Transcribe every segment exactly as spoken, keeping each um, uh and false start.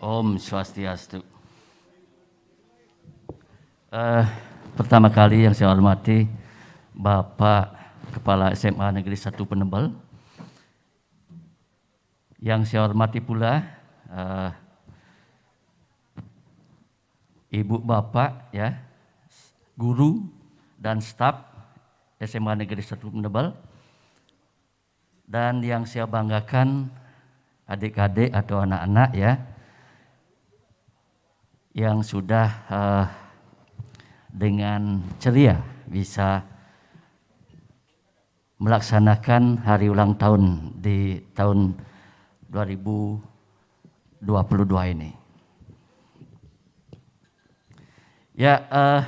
Om Swastiastu. Eh, pertama kali yang saya hormati Bapak Kepala S M A Negeri satu Penebel. Yang saya hormati pula eh, Ibu Bapak ya, guru dan staf S M A Negeri satu Penebel. Dan yang saya banggakan adik-adik atau anak-anak ya, yang sudah eh, dengan ceria bisa melaksanakan hari ulang tahun di tahun dua ribu dua puluh dua ini. Ya, eh,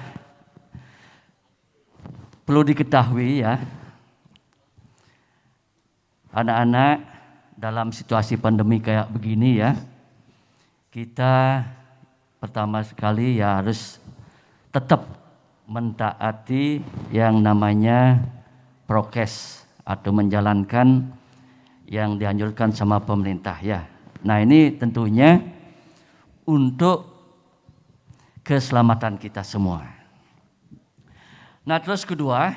perlu diketahui ya, anak-anak, dalam situasi pandemi kayak begini ya, kita pertama sekali ya harus tetap mentaati yang namanya prokes atau menjalankan yang dianjurkan sama pemerintah ya. Nah, ini tentunya untuk keselamatan kita semua. Nah, terus kedua,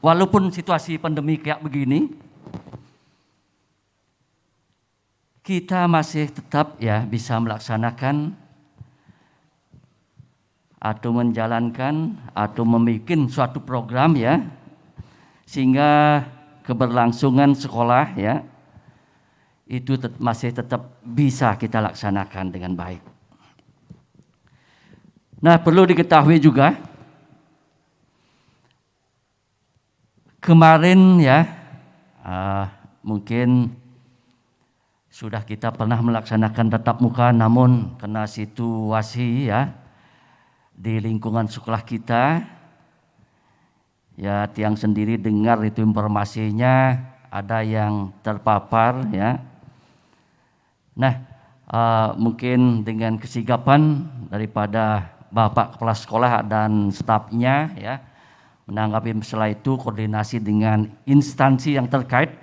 walaupun situasi pandemi kayak begini, kita masih tetap ya bisa melaksanakan atau menjalankan atau membuat suatu program ya, sehingga keberlangsungan sekolah ya itu tet- masih tetap bisa kita laksanakan dengan baik. Nah, perlu diketahui juga kemarin ya, uh, mungkin sudah kita pernah melaksanakan tatap muka, namun karena situasi ya di lingkungan sekolah kita, ya tiang sendiri dengar itu informasinya ada yang terpapar ya. Nah, uh, mungkin dengan kesigapan daripada Bapak Kepala Sekolah dan stafnya ya, menanggapi masalah itu koordinasi dengan instansi yang terkait,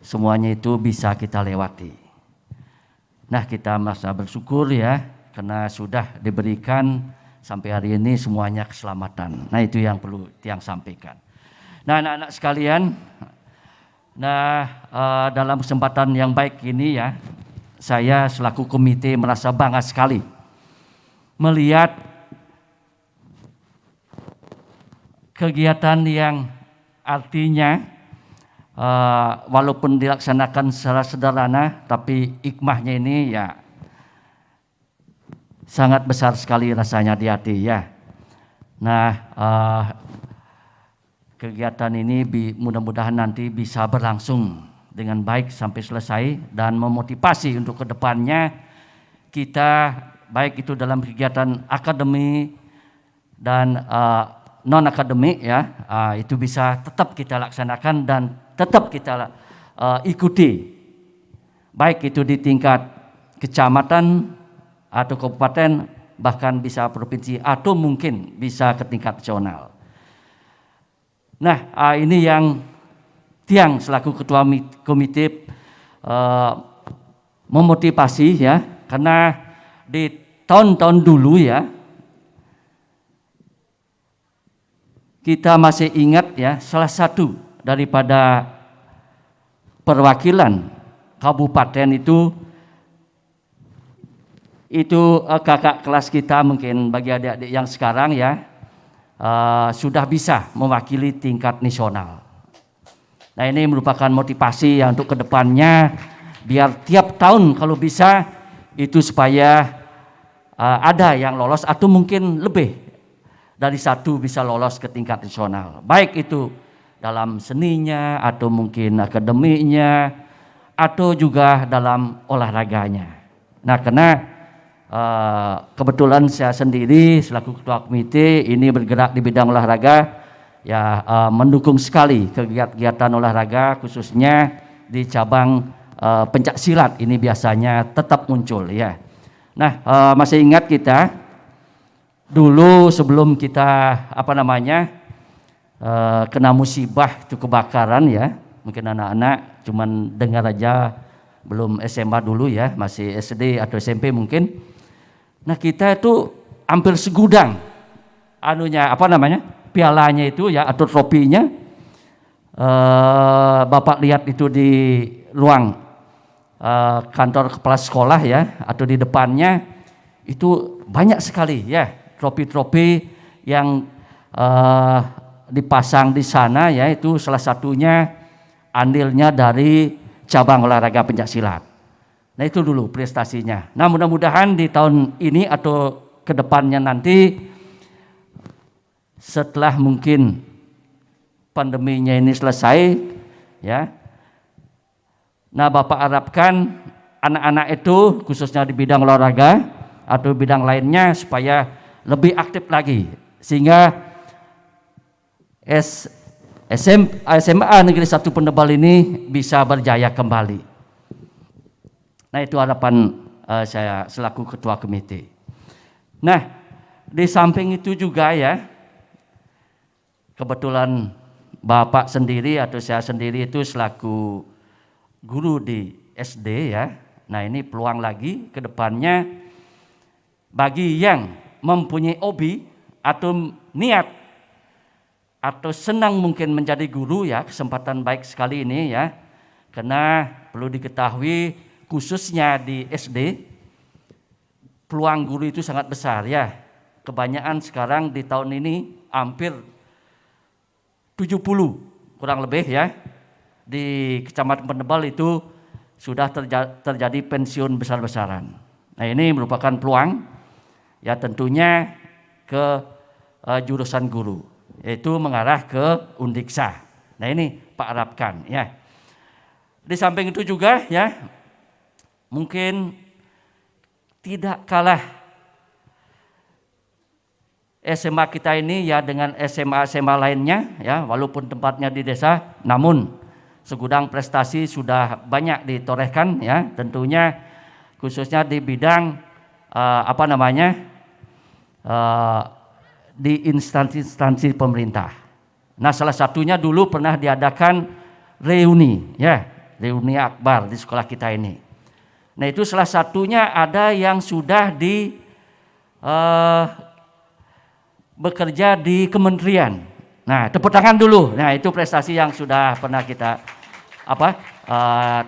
semuanya itu bisa kita lewati. Nah, kita merasa bersyukur ya karena sudah diberikan sampai hari ini semuanya keselamatan. Nah, itu yang perlu tiang sampaikan. Nah, anak-anak sekalian, nah uh, dalam kesempatan yang baik ini ya, saya selaku komite merasa bangga sekali melihat kegiatan yang artinya uh, walaupun dilaksanakan secara sederhana, tapi hikmahnya ini ya sangat besar sekali rasanya di hati ya. Nah, uh, kegiatan ini mudah-mudahan nanti bisa berlangsung dengan baik sampai selesai dan memotivasi untuk kedepannya kita, baik itu dalam kegiatan akademi dan uh, non akademik ya, uh, itu bisa tetap kita laksanakan dan tetap kita uh, ikuti, baik itu di tingkat kecamatan atau kabupaten, bahkan bisa provinsi atau mungkin bisa ke tingkat nasional. Nah, uh, ini yang tiang selaku ketua komite uh, memotivasi ya, karena di tahun-tahun dulu ya kita masih ingat ya, salah satu daripada perwakilan kabupaten itu itu uh, kakak kelas kita mungkin bagi adik-adik yang sekarang ya uh, sudah bisa mewakili tingkat nasional. Nah, ini merupakan motivasi ya untuk kedepannya biar tiap tahun kalau bisa itu supaya uh, ada yang lolos atau mungkin lebih dari satu bisa lolos ke tingkat nasional, baik itu dalam seninya atau mungkin akademiknya atau juga dalam olahraganya. Nah, karena uh, kebetulan saya sendiri selaku ketua komite ini bergerak di bidang olahraga, ya uh, mendukung sekali kegiatan olahraga khususnya di cabang uh, pencak silat ini biasanya tetap muncul ya. Nah, uh, masih ingat kita dulu sebelum kita apa namanya uh, kena musibah itu kebakaran ya, mungkin anak-anak cuman dengar aja belum S M A dulu ya, masih S D atau S M P mungkin. Nah, kita itu hampir segudang anunya, apa namanya, pialanya itu ya, atau tropinya. Eh, Bapak lihat itu di ruang eh, kantor kepala sekolah ya, atau di depannya, itu banyak sekali ya tropi-tropi yang eh, dipasang di sana ya. Itu salah satunya andilnya dari cabang olahraga pencak silat. Nah, itu dulu prestasinya. Nah, mudah-mudahan di tahun ini atau ke depannya nanti, setelah mungkin pandeminya ini selesai, ya. Nah, Bapak harapkan anak-anak itu, khususnya di bidang olahraga atau bidang lainnya, supaya lebih aktif lagi, sehingga S, S M, S M A Negeri Satu Penebal ini bisa berjaya kembali. Nah, itu harapan eh, saya selaku ketua komite. Nah, di samping itu juga ya, kebetulan Bapak sendiri atau saya sendiri itu selaku guru di S D ya. Nah, ini peluang lagi ke depannya bagi yang mempunyai hobi atau niat atau senang mungkin menjadi guru ya, kesempatan baik sekali ini ya. Karena perlu diketahui, khususnya di S D, peluang guru itu sangat besar ya. Kebanyakan sekarang di tahun ini hampir tujuh puluh kurang lebih ya, di Kecamatan Penebal itu sudah terja- terjadi pensiun besar-besaran. Nah, ini merupakan peluang ya, tentunya ke eh, jurusan guru, yaitu mengarah ke Undiksa. Nah, ini Pak harapkan ya. Di samping itu juga ya, mungkin tidak kalah S M A kita ini ya dengan S M A S M A lainnya ya, walaupun tempatnya di desa, namun segudang prestasi sudah banyak ditorehkan ya, tentunya khususnya di bidang eh, apa namanya, eh, di instansi-instansi pemerintah. Nah, salah satunya dulu pernah diadakan reuni ya, reuni akbar di sekolah kita ini. Nah, itu salah satunya ada yang sudah di eh, bekerja di kementerian. Nah, tepuk tangan dulu. Nah, itu prestasi yang sudah pernah kita apa eh,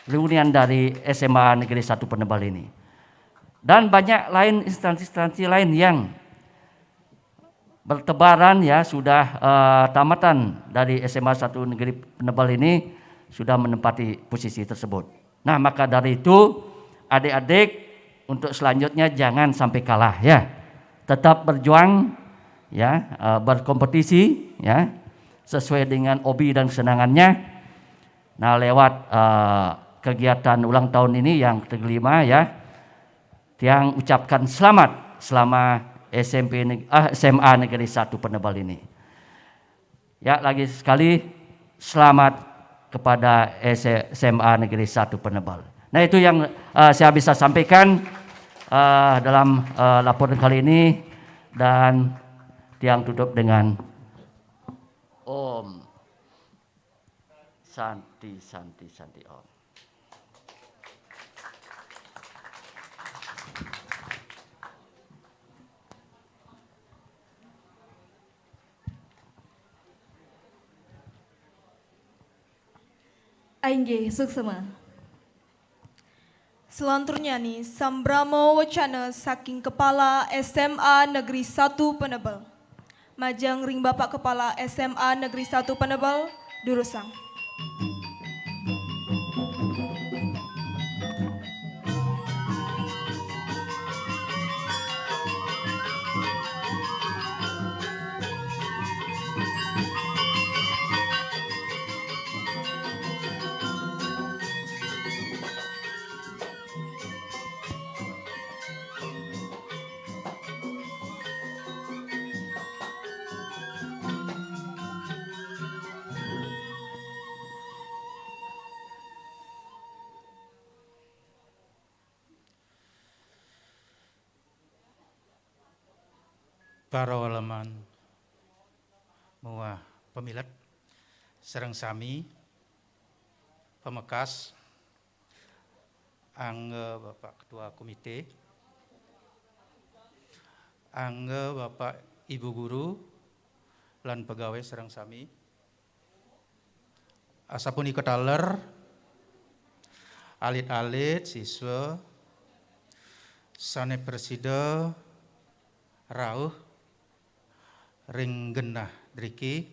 reunian dari S M A Negeri Satu Penebal ini. Dan banyak lain instansi-instansi lain yang bertebaran ya, sudah eh, tamatan dari S M A Satu Negeri Penebal ini sudah menempati posisi tersebut. Nah, maka dari itu, adik-adik, untuk selanjutnya jangan sampai kalah ya. Tetap berjuang ya, eh, berkompetisi ya, sesuai dengan hobi dan kesenangannya. Nah, lewat eh, kegiatan ulang tahun ini yang kelima ya, Tiang ucapkan selamat selama S M P neg- ah, S M A Negeri Satu Penebal ini. Ya, lagi sekali selamat kepada S- S M A Negeri Satu Penebal. Nah, itu yang eh, saya bisa sampaikan eh, dalam eh, laporan kali ini, dan Tiang tutup dengan Om Santi, Santi, Santi Om. Ainggih, suksema. Selanturnya ni sambrama wecana saking Kepala S M A Negeri Satu Penebel. Majeng ring Bapak Kepala S M A Negeri Satu Penebel, durusang. Para waleman muah pamilet sareng sami, pamekas Angga Bapak Ketua Komite, angga Bapak Ibu Guru, lan pegawai sareng sami. Asapunika taler, alit-alit siswa sane prasida rauh ring genah driki,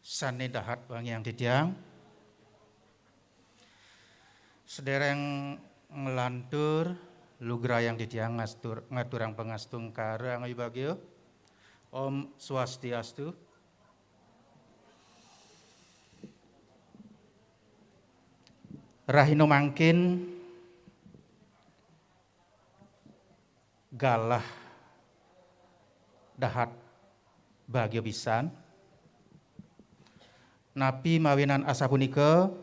sane dahat wangiang titiang. Sedereng nglantur, lugrayang titiang ngastur-, ngaturang pangastungkara angayubagia. Om Swastiastu. Rahina mangkin galah dahat bagia pisan. Napi mawinan asapunika,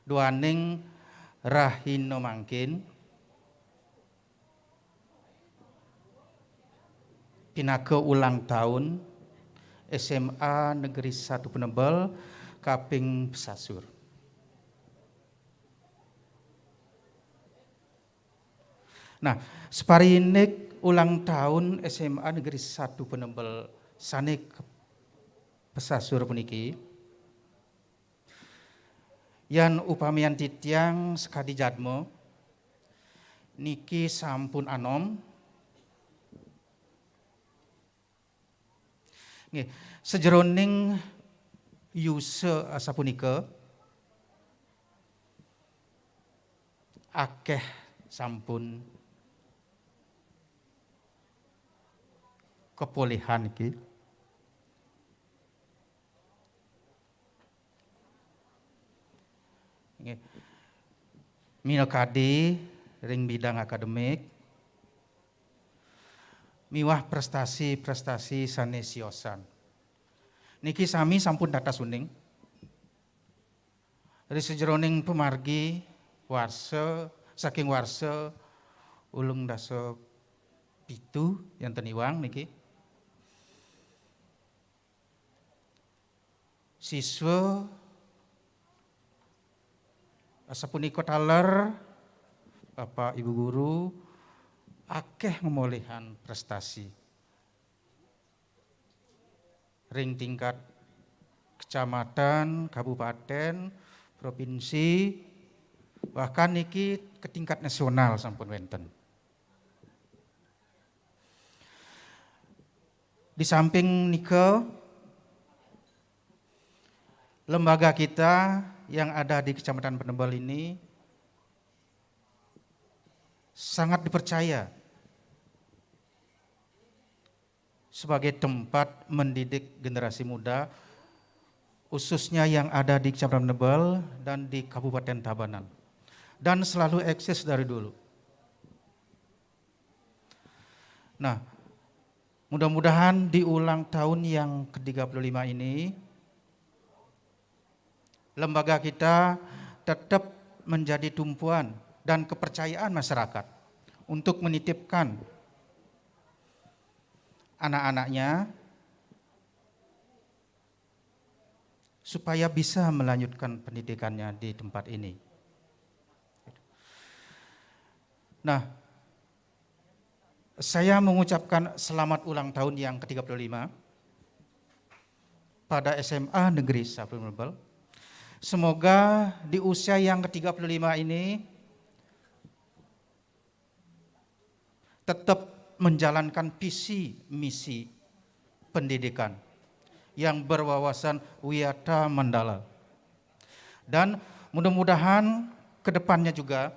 duaning rahina mangkin pinaka ulang taun S M A Negeri Satu Penebel kaping pesasur. Nah, sapariindik ulang taun S M A Negeri Satu Penebel sane ke-, pesasur puniki, yan upamian titiang sakadi jadma, niki sampun anom. Nggih, sajeroning yusa asapunika, akeh sampun kapolihan niki. Nggih. Minakadi ring bidang akademik miwah prestasi-prestasi sane siosan. Niki sami sampun dados uning. Ri sajeroning pamargi warsa, saking warsa ulung dasa pitu yan ten iwang niki. Siswa asapunika taler, Bapak Ibu Guru, akeh ngamolihang prestasi ring tingkat kecamatan, kabupaten, provinsi, bahkan niki ke tingkat nasional sampun wenten. Di samping nika, lembaga kita yang ada di Kecamatan Penebel ini sangat dipercaya sebagai tempat mendidik generasi muda, khususnya yang ada di Kecamatan Penebel dan di Kabupaten Tabanan, dan selalu eksis dari dulu. Nah, mudah-mudahan di ulang tahun yang ketiga puluh lima ini, lembaga kita tetap menjadi tumpuan dan kepercayaan masyarakat untuk menitipkan anak-anaknya supaya bisa melanjutkan pendidikannya di tempat ini. Nah, saya mengucapkan selamat ulang tahun yang ketiga puluh lima pada S M A Negeri Satu Penebel. Semoga di usia yang ketiga puluh lima ini tetap menjalankan visi misi pendidikan yang berwawasan wiyata mandala. Dan mudah-mudahan ke depannya juga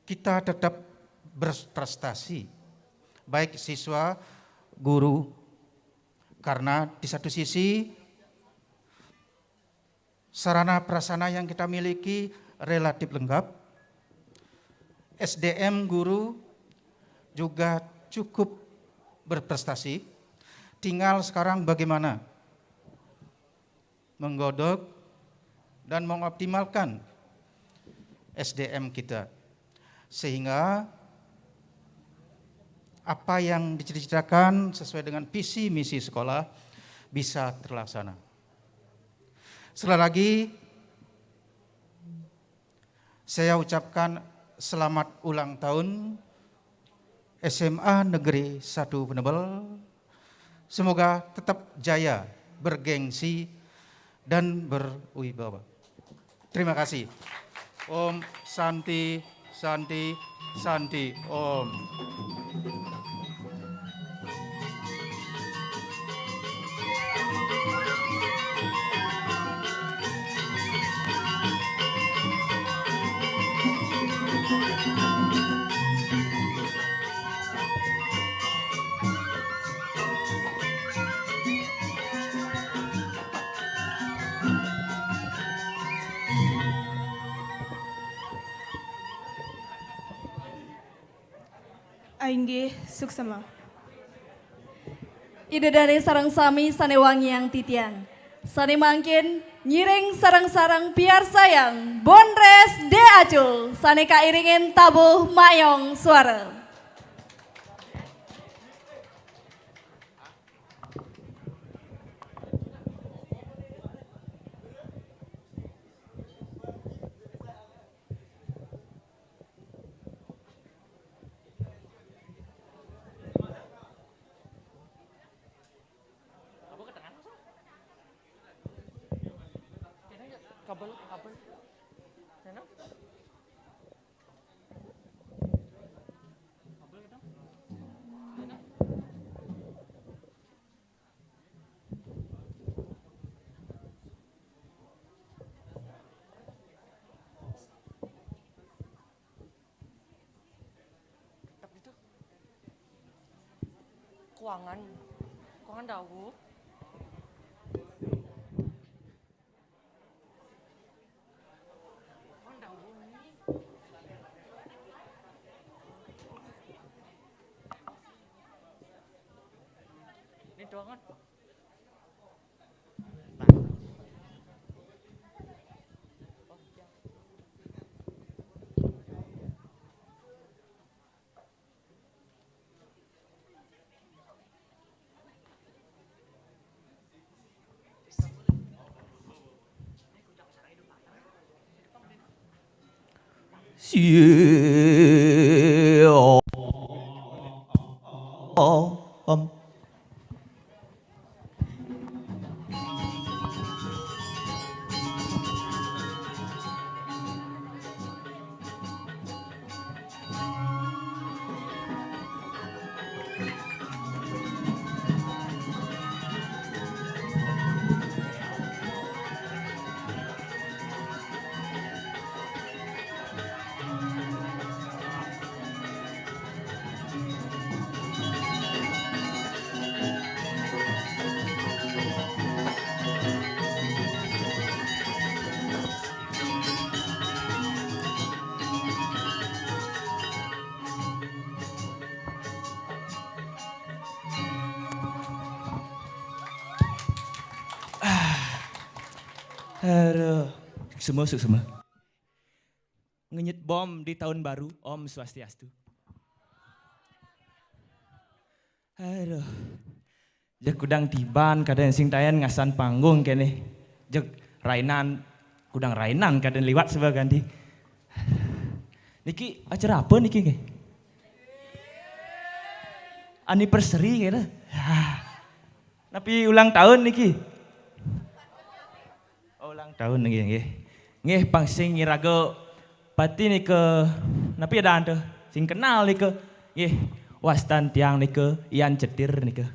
kita tetap berprestasi, baik siswa, guru, karena di satu sisi sarana prasarana yang kita miliki relatif lengkap, S D M guru juga cukup berprestasi. Tinggal sekarang bagaimana menggodok dan mengoptimalkan S D M kita, sehingga apa yang dicita-citakan sesuai dengan visi misi sekolah bisa terlaksana. Sekali lagi, saya ucapkan selamat ulang tahun S M A Negeri satu Penebel. Semoga tetap jaya, bergengsi, dan berwibawa. Terima kasih. Om Santi, Santi, Santi, Om. Inggih, suksema. Ida dané sareng sami sané wangiang titiang. Sané mangkin ngiring sareng-sareng piarsayang Bondres D Acul sané kairingin tabuh mayong suara. Kabel, kabel. Sana. Tetep gitu. Kuangan. Kuangan dawuh. Ini doangan. Aduh, semua, semua. Ngenyit bom di tahun baru, Om Swastiastu. Aduh. Jeg kudang tiban kada sing tayan ngasan panggung kéné. Jeg rainan, kudang rainan kada liwat sebelah ganti. Niki acara apa niki nggih? Anniversary kayaknya. Napi ulang tahun niki? Oh, ulang tahun nggih, nggih. Nggih, pang sing iraga pati nika, napi ada anta? Sing kenal nika. Nggih, wastan tiang nika Ian Cetir nika.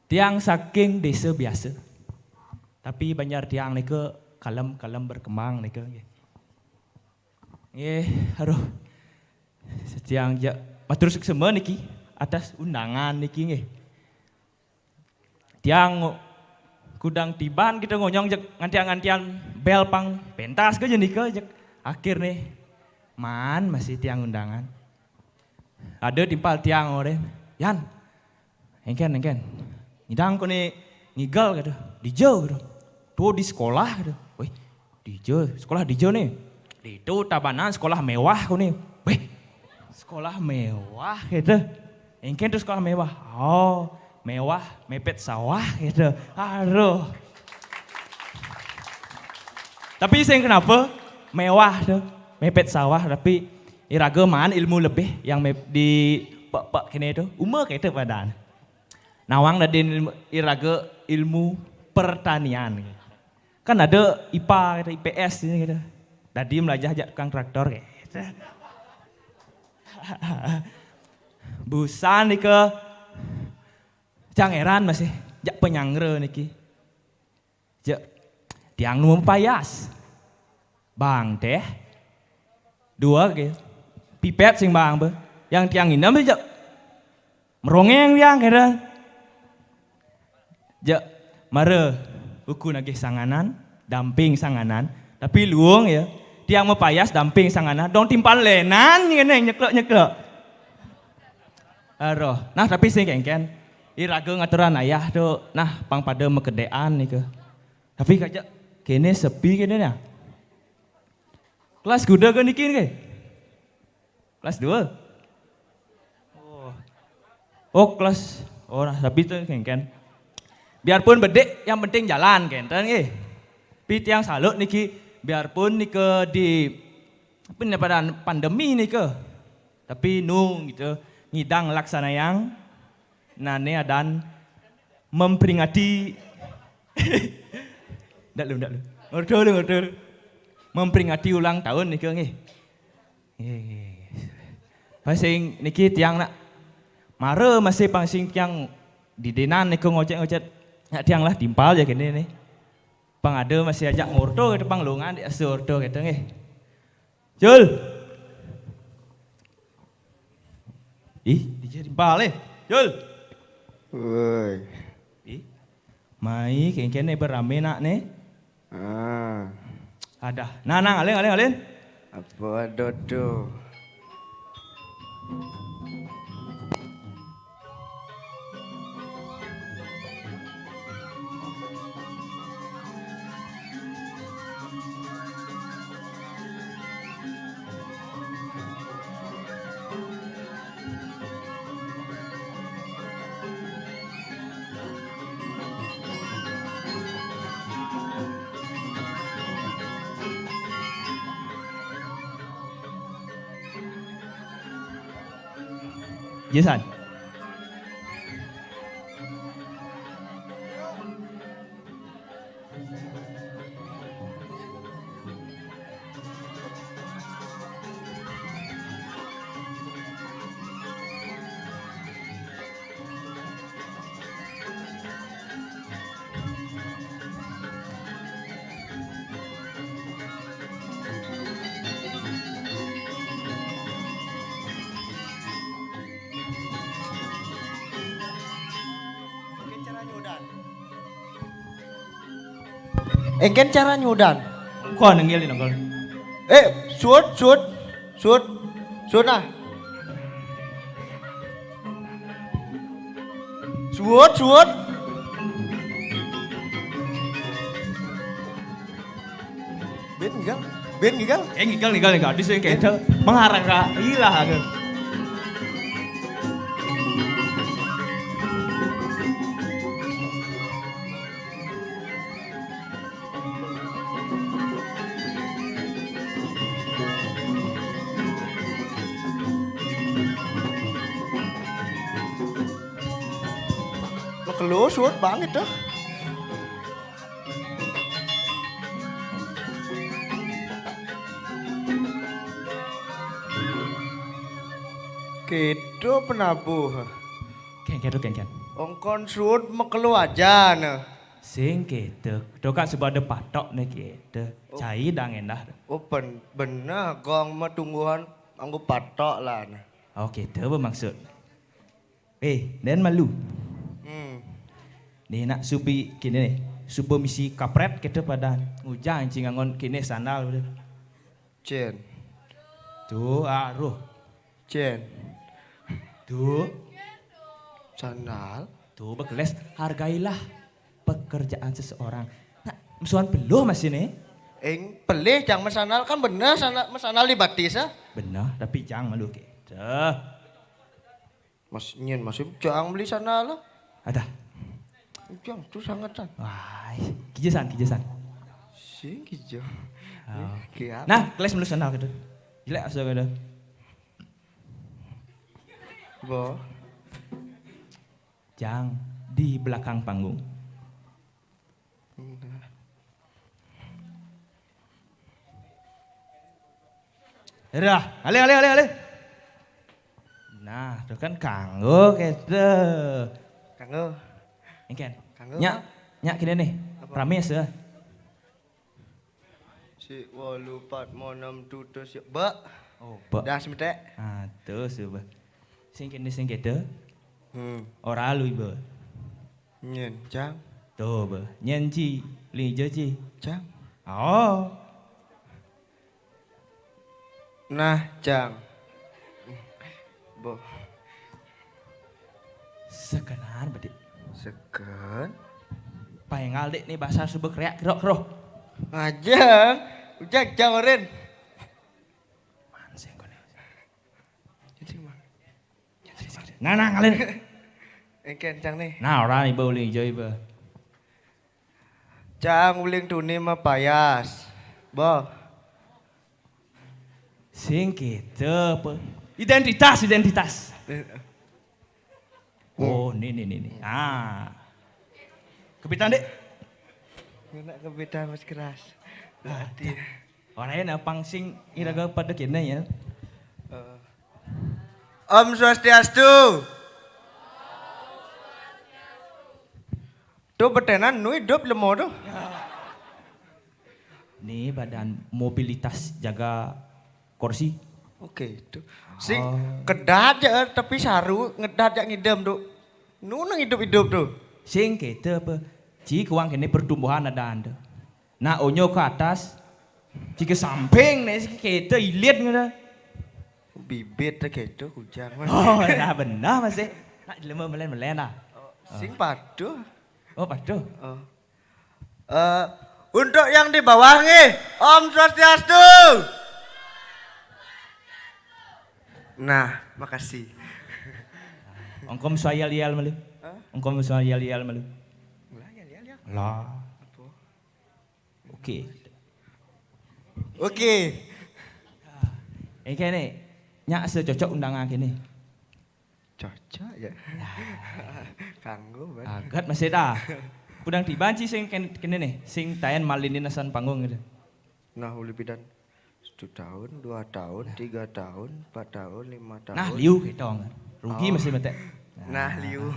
Tiang saking desa biasa. Tapi banjar tiang nika kalem-kalem berkembang nika, nggih. Nggih, aduh. Tiang ja, matur suksema niki atas undangan niki, nggih. Tiang kudang tiban kita ngonyong jeg ngantian-ngantian bel pang pentas ke jenika jeg akhir nih man masih tiang undangan. Ada timpal tiang orang, "Yan, engken, engken. Ngidang ko ni ngigel," kata. "Dija," kata. "Tuh di sekolah," kata. "Wih, dija, sekolah dija nih?" "Di itu Tabanan sekolah mewah ko ni." "Wih, sekolah mewah," kata. Engken terus kok mewah. Oh, mewah, mepet sawah gitu. Aduh. Tapi sing kenapa? Mewah tuh, mepet sawah, tapi iraga maan ilmu lebih yang me- di pek-pek kene tuh. Uma kete padan. Nawang dadin ilmu, iraga ilmu pertanian. Kan ada ipa gitu, I P S ini gitu. Dadi melajah jak tukang traktor gitu. Busan nika cang heran masih jak penyangra niki. Jak tiang nu mapayas. Bang teh. Dua ke. Pipet sing bang be. Yang tiang inem jak merongeng tiang kira. Jak mara uku nagih sanganan, damping sanganan, tapi luung ya. Tiang mapayas damping sanganan, dong timpal lenan ngene nyeklek-nyeklek. Aroh. Nah, tapi sing kengken. Iraga ngaturan ayah tu, nah pang pada makedean nika. Tapi kajak kene sepi kene nah. Kelas kuda ke niki ke? Kelas dua. Oh. Oh, kelas. Oh, nah, tapi tu kengken. Biarpun bedik, yang penting jalan kenten nggih. Pi tiang salut niki, biarpun nika di apa ni, pada pandemi nika. Tapi nu gitu, ngidang laksanayang nane adan memperingati. Ndak lu, ndak lu. Ngordo lu, ngordo lu. Memperingati ulang tahun nika nggih. Nggih, nggih, nggih. Pangsing niki tiang nak mara masih pangsing tiang didinan nika ngocet-ngocet. Nak tiang lah timpal ya kene nih. Pang ada masih ajak ngorto gitu, pang lungan di asa orto gitu nggih. Jul. Ih, dija timpal eh. Jul. Woi. Ih. Mai kengken ne berame nak ne. Ah. Ada. Nah, nah, alin, alin, alin. Apa ada tu? Jason. Engken cara nyudan. Engko nenggel di nonggol. Eh, suut, suut, suut, suut nah. Suut, suut. Ben ngigal, ben ngigal. Eh, ngigal, ngigal, ngigal. Di sini kayak mengharang kak, gila aku. Makelo suut banget tuh. Keto penabuh. Kengken tuh kengken. Ongkon suut makelo aja nah. Sing keto. Tuh kak sebab ada patok nih keto. Oh. Cai dang endah. Oh pen, bener gong matungguhan anggo patok lah nah. Oh keto bermaksud. Eh, dan malu. Hmm. Nih nak supi kini nih, supo misi kapret kita pada ngujang cing angon kini sandal udah. Cen. Tuh, aruh. Cen. Tuh. Sandal. Tuh, bekeles, hargailah pekerjaan seseorang. Nah, musuhan peluh masih nih. Eng, pelih jang mesandal kan bener sandal, mesandal di batis ah. Bener, tapi jang malu kita. Mas nyen Mas, jangan beli sana lah. Ada. Jangan tuh sangetan. Wah, kijesan, kijesan. Sing kijo. Oh. Kiap. Nah, kelas melu sana gitu. Jelek asa gitu. Bo. Jang di belakang panggung. Dah, ale, ale, ale, ale. Nah, tuh kan kanggo gitu. Kanggo. Engken. Kanggo. Nyak, nyak gini nih. Apa? Pramis ya. Si walu pat monem tutus ya, Mbak. Oh, bek. Dah semetek. Ah, tuh coba. Sing kene sing kede. Hmm. Ora lu ibu. Nyen, Jang. Tuh, be. Nyen ci, lijo ci. Jang. Oh. Nah, Jang. Bo. Sekenan bedik. Seken. Paengal dek nih bahasa subek reak kerok keroh. Ngajeng. Ujak Jang oren. Man sing kone. Jadi, Mang. Nah, nah, ngalin. Engken Jang nih. Nah, orang ibu uling jo ibu. Jang uling tuni mah payas. Bo. Sing kita apa? Identitas, identitas. Oh, nih, nih, nih, nih. Ah. Kepitan dek. Kena kepitan Mas Keras. Berarti. Orangnya napang sing iraga pada kene ya. Eh. Om Swastiastu. Tuh betenan nu hidup lemo tuh. Nih badan mobilitas jaga kursi. Oke, itu. Sing kedat aja tapi saru ngedat aja ngidem tuh. Nu nang hidup-hidup tuh. Sing kita apa? Ci kuang kene pertumbuhan ada anda. Nah, onyo ke atas, ci ke samping nih, si kita ilit ngene. Bibit teh gitu kujang. Oh, nah benar masih. Nak jelema melen-melen lah. Sing patuh. Oh, patuh. Oh. Eh, untuk yang di bawah nih, Om Swastiastu. Nah, makasih. Engkom saya lial malu. Engkom saya lial malu. Lah, ya, ya, ya. Lah. Apa? Oke. Oke. Eh kene, nyak secocok undangan kene. Cocok ya. Kanggo banget. Agat masih dah. Kudang tiban sih sing ken- kene nih, sing taen malinin asan panggung gitu. Nah, uli pidan satu tahun, dua tahun, tiga tahun, empat tahun, lima tahun. Nah, liu kita orang. Rugi Oh. Masih metek. Nah, liu.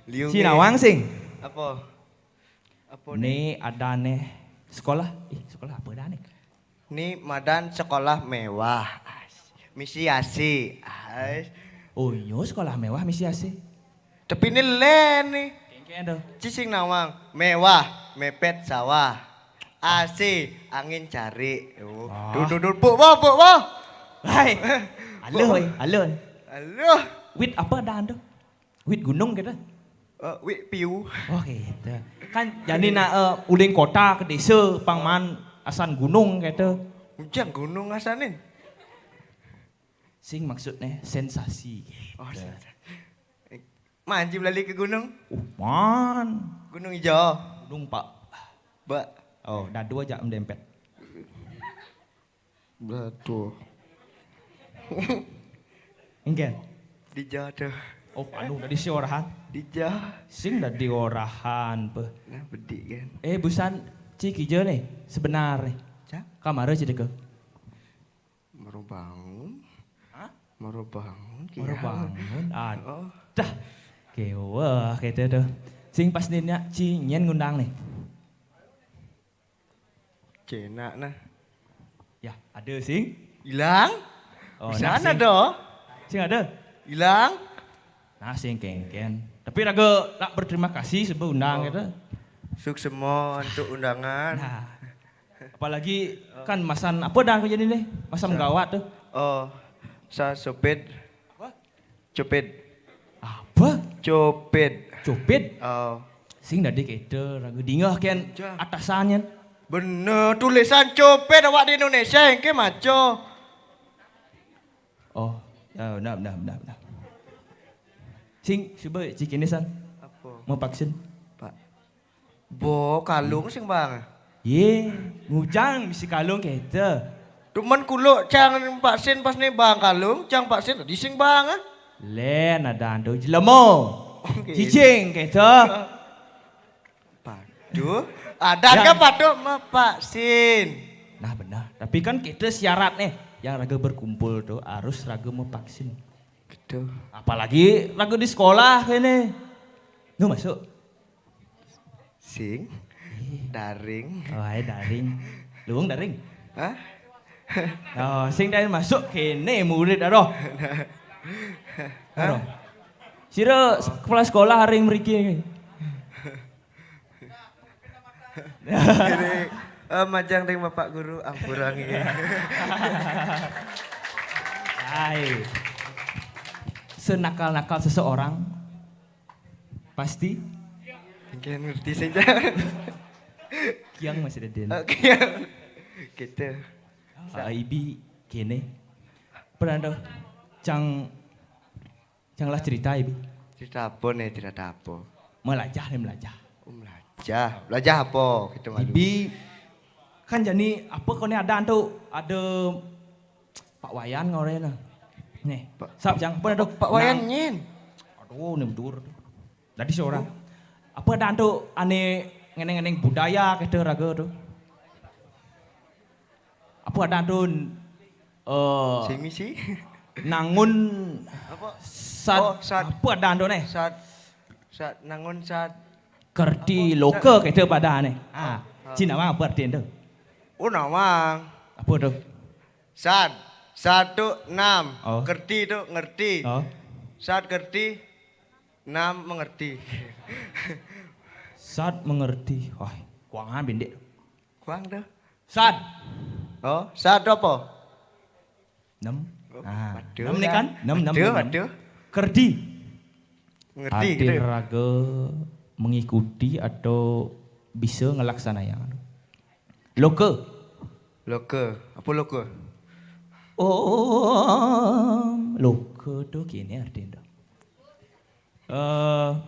Liu. Si nge. Nawang sing. Apa? Apa nih? Nih ada nih sekolah. Ih, sekolah apa dah nih? Ni madan sekolah mewah. Misi asi. Ais. Oh, iyo sekolah mewah misi asi. Tapi ni len nih. Kengkeng tuh. Cicing Nawang mewah, mepet sawah. Asi, angin cari. Oh. Ah. Duduk duduk buk buk buk buk. Hai. Halo, eh. Halo. Halo. Wit apa dah tuh? Wit gunung gitu. Eh, wik piu. Oh gitu. Kan jadi nak eh, uling kota ke desa pangman asan gunung gitu. Ujang gunung asanin. Sing maksudnya sensasi gitu. Oh, sen- Manji belali ke gunung. Uh, man. Gunung Ijo. Gunung Pak. Ba Oh, dadu aja mendempet. Batu. Enggak. Dija tuh. Oh, anu tadi si orahan. Dija. Sing tadi orahan pe. Nah, bedik kan. Eh, busan cik ijo nih sebenarnya. Cak, Kamar aja deh. Baru bangun. Hah? Baru bangun. Baru kiau. Bangun. Oh. Adah. Kewah gitu tuh. Sing pas nina ci nyen ngundang nih. Cenak nah. Ya, ada sing. Hilang? Oh, Bisa nah, nah sing. Doh. Sing ada. Hilang? Nah, sing kengken. Tapi raga nak berterima kasih sebab undang Oh. gitu. Suksema untuk undangan. Nah. Apalagi kan masan apa dah aku jadi nih? Masam gawat tuh. Oh, sa sopit. Apa? Copit. Apa? Copit. Copit. Oh. Sing tadi kita raga dingah kan Jah. Atasannya. Bener, tulisan copit awak di Indonesia yang ke maco. Oh, ya benar benar benar benar. Sing, coba cik ini, San. Apa? Mau vaksin? Pak. Bo, kalung sing bang. Ye, ngujang bisi kalung kita. Cuman kuluk cang vaksin pas nih bang kalung, cang vaksin tadi sing bang ah. Len ada ando jelemo. Cicing kita. Paduh, ada ya. Kan paduh mevaksin. Nah benar, tapi kan kita syarat nih, yang raga berkumpul tuh harus raga mevaksin. Gitu. Apalagi raga di sekolah ini. Nu masuk. Sing. Daring. Oh, hai daring. Luung daring. Hah? Oh, sing daring masuk kene murid aduh. Aduh. Sira kepala sekolah hari mriki. Jadi, uh, majang ring Bapak Guru, ampura nggih. Hai. Senakal-nakal seseorang pasti mungkin ngerti saja. Kiang masih ada den. Oke. Gitu. Uh, ibi kene. Pernah tuh cang Janganlah cerita ibu. Cerita apa nih, cerita apa? Melajah nih melajah. Oh, melajah. Melajah apa? Kita malu. Ibi kan jadi apa kau ni ada tu ada Pak Wayan ngorena. Nih, Pak, sap jang apa ada Pak Wayan nyin. Aduh, ni betul. Tadi seorang. Apa ada tu ane ngeneng-ngeneng budaya kita raga tu. Apa ada tu Uh, sing misi. Nangun apa? Sat, oh, sat, apa ada ando nih? Sat, sat nangun sat. Kerti loka kita pada nih. Ah, oh, oh. Cina apa arti ando? Oh, nawang. Apa tu? Sat, sat tu enam. Oh. Kerti tu ngerti. Oh. Sat kerti enam mengerti. Sat mengerti. Wah, kuangan bindik. Kuang tu. Sad. Oh, sad apa? Enam. Oh, ah, enam ni kan? Enam, enam, enam. Kerdi. Ngerti gitu. Raga mengikuti atau bisa ngelaksanakan. Loka. Loka. Apa loka? Oh, loka tu kini artinya. Uh,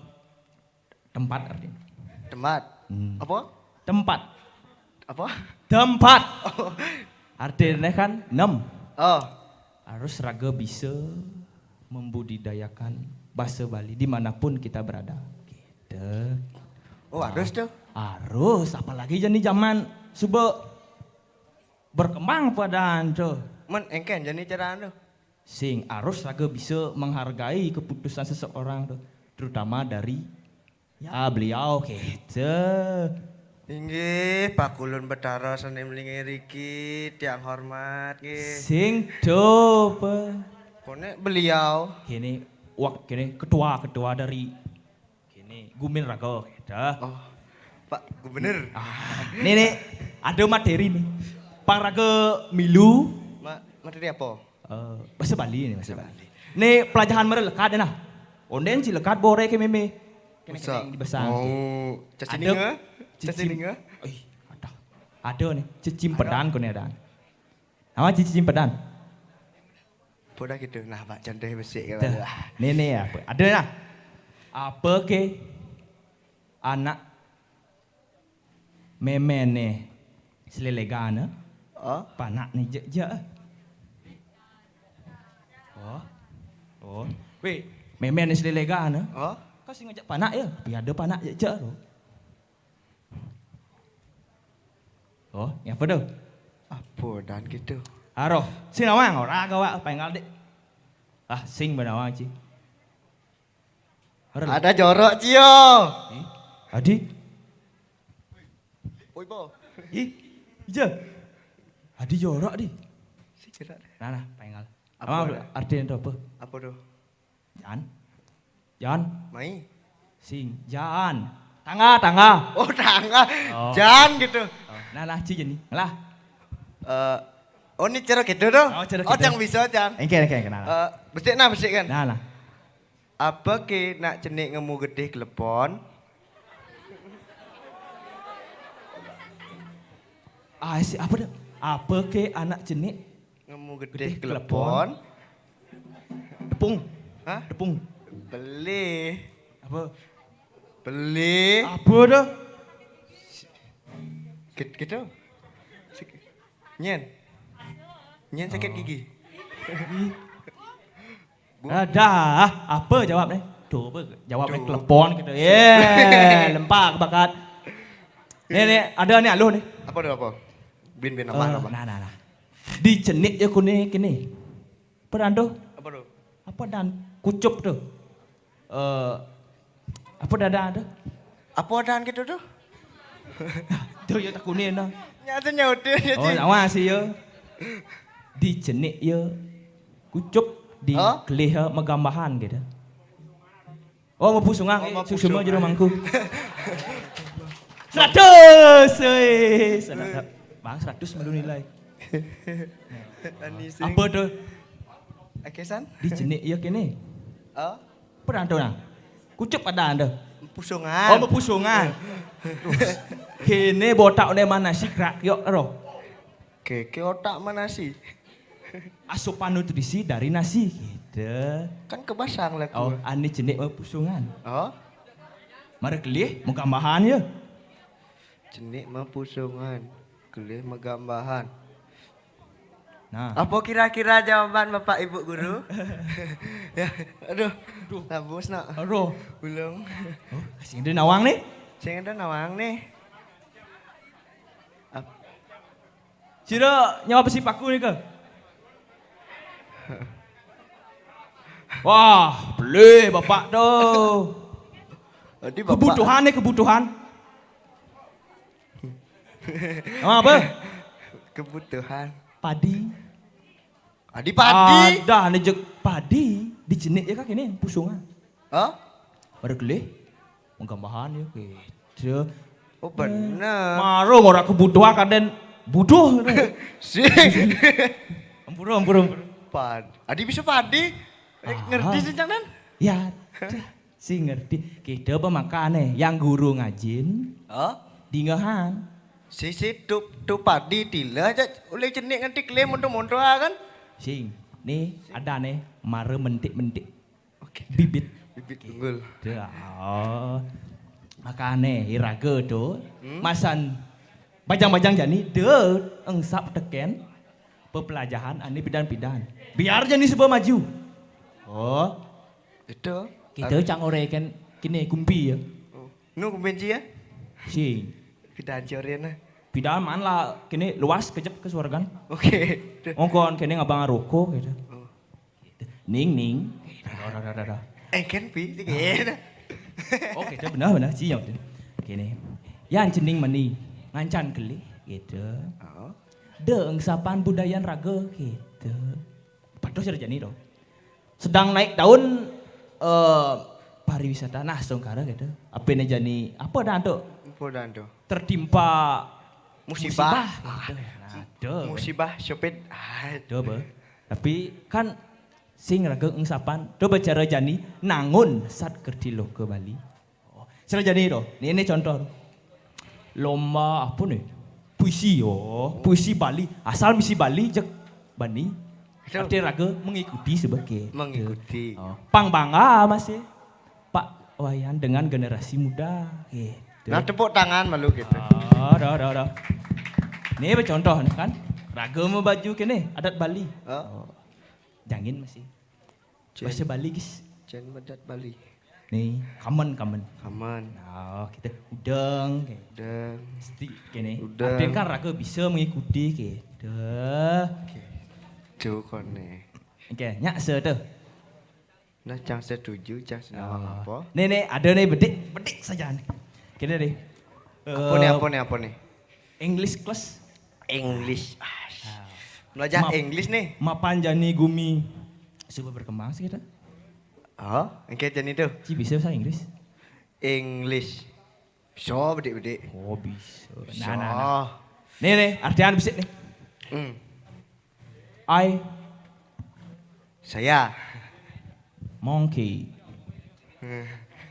Tempat artinya. Tempat. Hmm. Apa? Tempat. Apa? Tempat. Oh. Artinya kan enam. Oh. Harus raga bisa membudidayakan bahasa Bali dimanapun kita berada. Gitu. Oh, harus tuh. Harus, apalagi jadi zaman suba berkembang pada anco. Men engken jadi cara anu. Sing harus raga bisa menghargai keputusan seseorang tuh, terutama dari Ya beliau kita. Inggih, Pakulun Betara seni melingiriki, tiang hormat nggih. Sing coba. Kone beliau. Kini wak kini ketua-ketua dari kini Gumin Raga kita. Oh, Pak Gubernur. Ah, ini nih ada materi nih. Pak Raga Milu. Ma materi apa? Uh, bahasa Bali ni, bahasa Bali. Ni pelajaran mara lekat dah. Onden si lekat bore ke meme. Kena kena di besar. Oh, caci ninga. Caci ninga. Oi, ada. Ada ni. Cicim pedan kau ni ada. Nama cicim pedan? Poda gitu. Nah, Pak, contoh besik ke. Ni ni apa? Ada lah. Apa ke anak Meme ne selelegan. Oh? Panak ne jek-jek. Oh. Oh. Weh, meme ne selelegan. Oh? Kau sing ngajak panak ya? Tapi ada panak jek-jek tu. Oh, ni apa tu? Apa dan gitu? Aroh, sing nawang ora gawak pengal dek. Ah, sing benawang ci. Ada jorok cio. Eh, Adi. Oi po. Ih, ija. Adi jorok di. Si cerak. Nah, nah, pengal. Apa artinya itu apa? Apa tu? Jan. Jan. Mai. Sing. Jan. Tangga, tangga. Oh, tangga. Oh. Jan gitu. Oh. Nah, nah, ci jadi. Lah. Uh, oh, ni cara gitu tu? Oh, cara gitu. Oh, cang bisa, cang. Engke, engke, engke. Nah, nah. Uh, besik nah, besik kan? Nah, nah. Apa ke nak cenik ngemu getih kelepon? Ah, si, apa dah? Apa ke anak cenik? Ngemu getih, getih kelepon. Tepung. Hah? Tepung. Beli. Apa? Beli. Apa tu? Git- Gitu. Sik- Nyen. Nyen sakit gigi. Dah, apa jawab ni? Tu apa jawab ni? Telepon kita. Yeah, lempak bakat. Ni ni, ada ni aluh ni. Apa tu apa? Bin bin Eh, apa apa? Nah nah nah. Dicenik je kuni kini. Apa dan tu? Apa tu? Apa dan kucup tu? Eh, apa dada tu? Apa dan gitu tu? Tu ya tak kuning dah. Nyata nyautin je. Oh, awas ya. Dicenik ya. Kucup di Hah? kelih ya, megambahan gitu. Oh, mepusungan. Oh, Eh, mepusungan. Susuma jero mangku. Seratus. Eh, seratus. Bang, seratus malu nilai. Ani sing. Apa tu? Oke san. Dicenik ya kini. Oh, Apa dan tu nah? Kucup ada anda. pusungan. Oh, mepusungan. Terus. Kini botak ni mana sih krak yok ro. Oke, ke otak mana sih? Asupan nutrisi dari nasi gitu. Kan kebasang lah Oh, ku. Ani cenik mepusungan. Oh, Mara kelih megambahan ya. Cenik mepusungan, kelih megambahan. Nah. Apa kira-kira jawaban Bapak Ibu Guru? Ya, aduh, Aduh. Labus nak. Aduh. Belum. Oh, kasih dia nawang ni. Sing ada nawang nih. Ap- Sira nyawa besi paku ni ke? Wah, boleh bapak tu. Tadi bapak Kebutuhan ni kebutuhan. Nama apa? Kebutuhan. Padi. Adi padi. Ada ni je padi. Dicenik je kaki ni pusungan. Hah? Pada kelih. Menggambahan ya gitu. Oh benar. Marung orang kebutuhan kadang butuh. Sih. Ampura, ampura, ampura. Pad. Adi bisa padi. Eh, Ah. Ngerti sih jangan? Ya, dah. Si ngerti. Kita pemakan eh. Yang guru ngajin. Hah? Dingahan. Si si tu tu padi tila aja. Oleh cenik nganti kelih monto-monto ah, kan? Sing. Ni ada ni. Mara mentik-mentik. Oke. Bibit. Bibit tunggul. Dah. Oh. Makane iraga tu. Masan bajang-bajang jani. Dia engsap teken. Pepelajahan ani pidan-pidan. Biar jani suba maju. Oh. Itu. Kita cang oreken kini kumpi ya. Oh. Nu kumpenci ya? Sing. Pidan ciorena. Pidan man lah kini luas kejep ke suargan. Oke. Tuh. Ongkon kini ngabang roko gitu. Oh. Ning ning. Dah, dah, dah, dah, dah. Eh kan pi. Gitu. Oh, gitu benar benar sih yang tu. Kini. Yang cening mani ngancan kelih gitu. Oh. De engsapan budayan raga gitu. Patuh sira jani tu. Sedang naik daun eh pariwisata nah Songkara gitu. Apa ni jani apa dah tu? Apa dah tu? Tertimpa Musibah. Gitu. Nah, tu. Musibah sopit. Ah, Tu apa? Tapi kan sing raga engsapan tu bicara jani nangun sat kerti loka Bali. Oh, sira jani tu. Ni ni contoh. Lomba apa ni? Puisi oh, puisi Bali. Asal misi Bali je bani. Betul. Arti raga mengikuti sebagai. Mengikuti. Oh, pang bangga masih Pak Wayan dengan generasi muda. Gitu. Nah tepuk tangan malu gitu. Oh, dah, dah, dah. Ni bercontoh ni kan. Raga mau baju kini adat Bali. Oh. Jangin masih. Jen, Bahasa Bali guys. Jen bedat Bali. Ni, kamen kamen. Kaman. Oh, kita udang ke. Dan Mesti kini. Udang. Artinya kan raga bisa mengikuti ke. Dah. Oke. Tu kone. Okey, nyak se tu. Nah, cang setuju, cang senawang Ah. apa? Ni ni ada ni bedik, bedik saja ni. Kena deh. Apa ni, apa ni, apa ni? English class. English. Belajar Map- English ni. Mapan jani gumi suba berkembang sih kita. Oh, engke jani tu. Ci bisa bahasa Inggris? English. So bedik-bedik. Oh bisa. So. Nah, nah, nah. Ni ni, artian bisik ni. Hmm. I Saya. monkey. Hmm.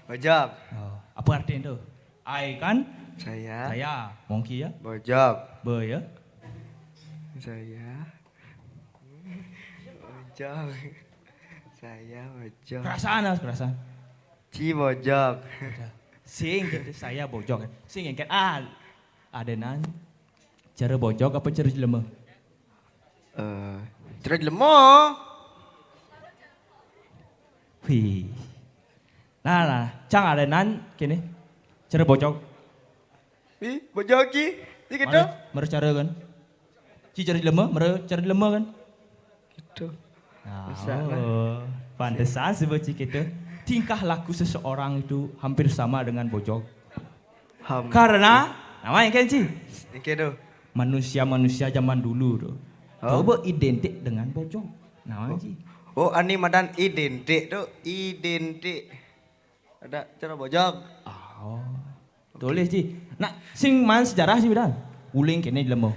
Bajab. Oh, apa artinya tu? I kan? Saya. Saya. Monkey ya? Bajab. Be ya? Saya. Bajab. Saya bojog. Perasaan harus perasaan. Ci bojog. Sing gitu, saya bojog. Sing engken ah, adenan. Cara bojog apa cara jelema? Eh, cara jelema. Wih. Nah, nah, cang adenan kene. Cara bojog. Ih, bojog ki. Iki to. Mara cara kan. Ci cara jelema, mara cara jelema kan. Gitu. Nah, bisa lah. Oh, pantesan sebut ci gitu. Tingkah laku seseorang itu hampir sama dengan bojog. Ham. Karena, nama yang kan ci? Iki to. Manusia-manusia zaman dulu tuh. Oh. Coba identik dengan bojog. Nama ci? Oh, ani madan identik tuh, identik. Ada cara bojog. Oh. Tulis ci. Nah, sing man sejarah ci bidan. Uling kene jelema.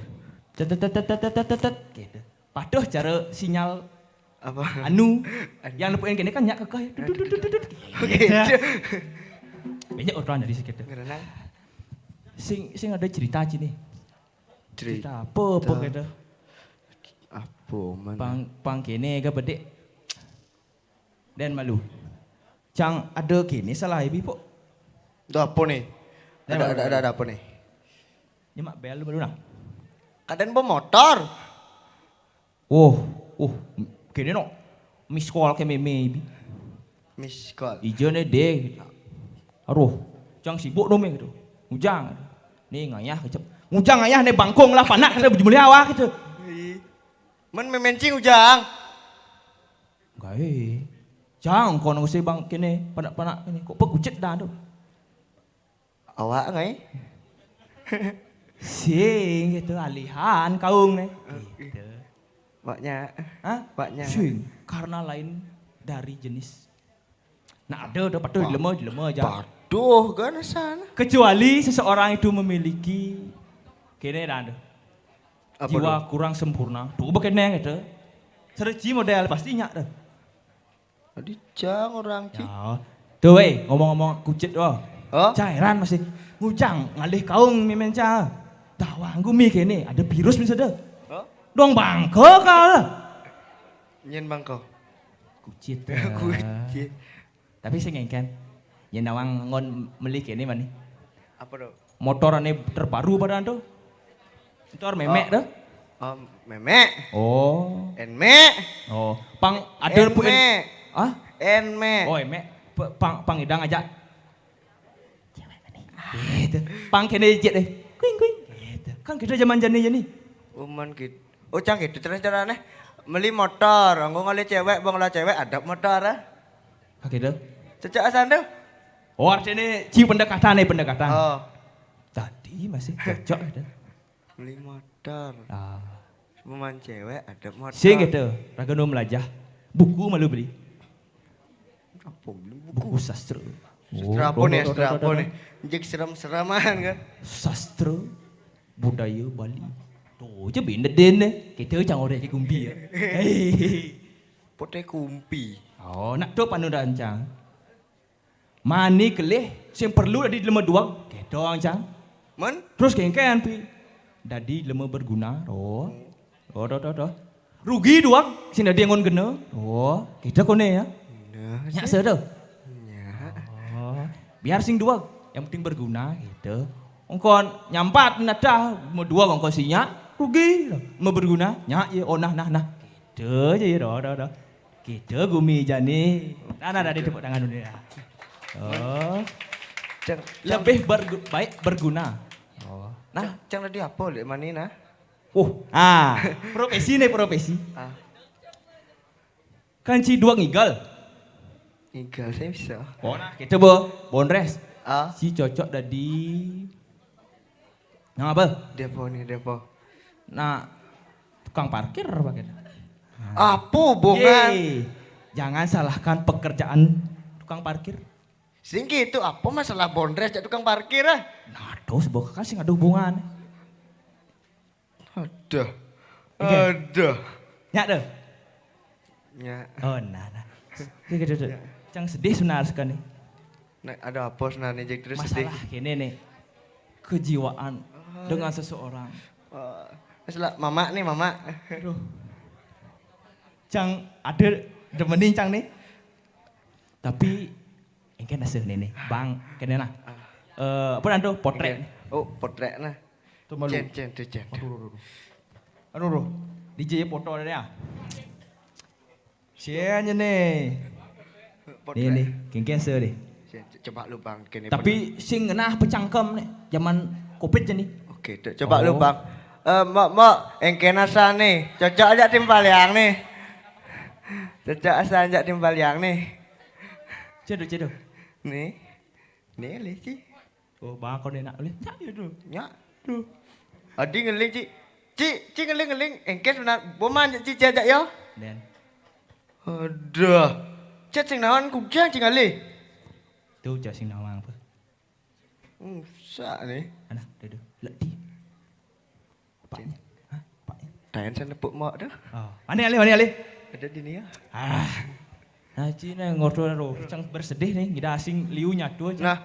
Tet, tet, tet, tet, tet, tet, tet, gitu. Patuh cara sinyal apa? Anu, anu. Yang nepuin kene kan nyak kekeh. Tut, tut, tut, tut, tut. Oke. Gitu. Banyak orang dari sekitar. Ngerenang. Sing sing ada cerita ci nih. Cerita. Cerita apa apa gitu. Apa mana? Pang pang kene ke bedik. Dan malu. Cang ada kene salah ibi pok. Ada apa nih? Ada, ada, ada, ada apa nih? Nyemak bel dulu nah. Kadang bawa motor. Oh, oh, kene no. Miss call ke meme ibi. Miss call. Ija ne deh. Aduh, cang sibuk no me gitu. Ngujang. Nih ngayah kecep. Ngujang ngayah ne bangkong lah panak ne bujumuli awak gitu. Ih. Men memencing ujang. Gae. Cang kono se bang kene panak-panak kene. Kok pekucet dah tu. Awak ngai. Sing gitu alihan kaung nih. Gitu. Maknya. Hah? Maknya. Sing karena lain dari jenis. Nah, ada ada patuh jelema jelema aja. Patuh kan sana. Kecuali seseorang itu memiliki kene dah ada. Apa jiwa tuh? Kurang sempurna. Tuh bekene gitu. Sereci model pasti nyak dah. Adi cang orang ci. Ya. Tuh weh, ngomong-ngomong kucit wah. Oh? Cairan masih ngujang ngalih kaung mimen ca. Tawang gumi kene ada virus misalnya. Oh? Dong bangko kau lah. Nyen bangko. Kucit. Kucit. Tapi sing engken. Nyen nawang ngon melih kene mani. Apa tuh? Motor ane terbaru padahal tuh. Motor memek tuh. Oh, memek. Oh. Enmek. Oh, pang ada pun. Enmek. Hah? Enmek. Oh, emek. Pang pang idang aja. Cewek nih. Gitu. Pang kene jet deh. Kuing kuing. Gitu. Kan kita zaman jani jani. Uman gitu. Oh, cang gitu terus carane. Beli motor, engko ngale cewek, bang lah cewek ada motor ah. Oke tuh. Cocok asan tuh. Oh, artinya ci pendekatan nih pendekatan. Oh. Tadi masih cocok ada. Beli motor. Ah. Peman cewek ada motor. Sing gitu, raga nu melajah. Buku malu beli. Apa beli buku? Buku sastra. Sastra apa nih? Sastra apa nih? Jek serem-sereman kan? Sastra budaya Bali. Tuh, aja benda dene. Kita cang orek kumpi ya. Hei. Pote kumpi. Oh, nak tuh panu rancang. Mani kelih sing perlu dadi lema duweg, keto ancang. Men? Terus kengken pi. Dadi lema berguna, ro. Ro, ro, ro, ro. Rugi duweg sing dadi angon gena. Oh, kita kone ya. Nah, nyak se tu. Nyak. Oh, biar sing duweg, yang penting berguna gitu. Engkon nyampat nadah lema duweg engkon sinyak, rugi. Lema berguna, nyak ye, oh nah nah nah. Gitu aja ya, ro, ro, ro. Kita gumi jani. Nah, nah, nah, dia tepuk tangan dulu ya. Oh. Cang, cang. Lebih bergu- baik berguna. Oh. Nah, cang, cang tadi apa lek mani nah? Oh, ah, profesi nih profesi. Ah. Kan si dua ngigal. Ngigal saya bisa. Oh, nah, kita bo, bondres. Ah. Si cocok dari Nah, apa? Depo nih, depo. Nah, tukang parkir apa gitu? Apa hubungan? Ye, jangan salahkan pekerjaan tukang parkir. Sing gitu, apa masalah bondres cak tukang parkir ah? Nah, terus bokak kan sing ada hubungan. Ada. Oke. Ada. Nyak deh. Nyak. Oh, nah, nah. Oke, gitu, gitu. Nyak. Cang sedih sebenarnya sekali. Nah, ada apa sebenarnya Jack terus sedih? Masalah gini nih. Kejiwaan dengan seseorang. Oh, masalah mama nih, mama. Aduh. Cang ada demenin Cang nih. Tapi engke nase nene, Bang, kene nah. Eh, apa nantu? Potrek. Oh, potrek nah. Tuh malu. Cen, cen, tuh cen. Aduh, aduh, aduh. Aduh, aduh. D J foto ada ya. Sianya nih. Nih, nih, kengkeng se deh. Cen, coba lu Bang kene. Tapi sing ngenah pecangkem nih, zaman covid je nih. Oke, tuh, coba lu Bang. Eh, Mbok, Mbok, engke nasa nih. Cocok aja tim Paliang nih. Cocok asa aja tim Paliang nih. Cedo, cedo. Nih. Nih, lih, Ci. Oh, Bang, kau enak boleh. Cak ya tuh. Nya. Tuh. Adi ngeling, Ci. Ci, Ci ngeling-ngeling. Engke sebenar. Boman, Ci, Ci ajak yo. Dan Aduh. Cet sing nawan kujang, Ci ngalih. Tuh, cak sing nawang apa? Rusak nih. Anak, duduk. Lek di. Paknya. Hah? Paknya. Tayan sana puk mak dah. Oh, mana alih, mana alih? Ada di nih ya. Ah. Nah, Cina ngorto ro, cang bersedih nih, ngida asing liu nyatu aja. Nah,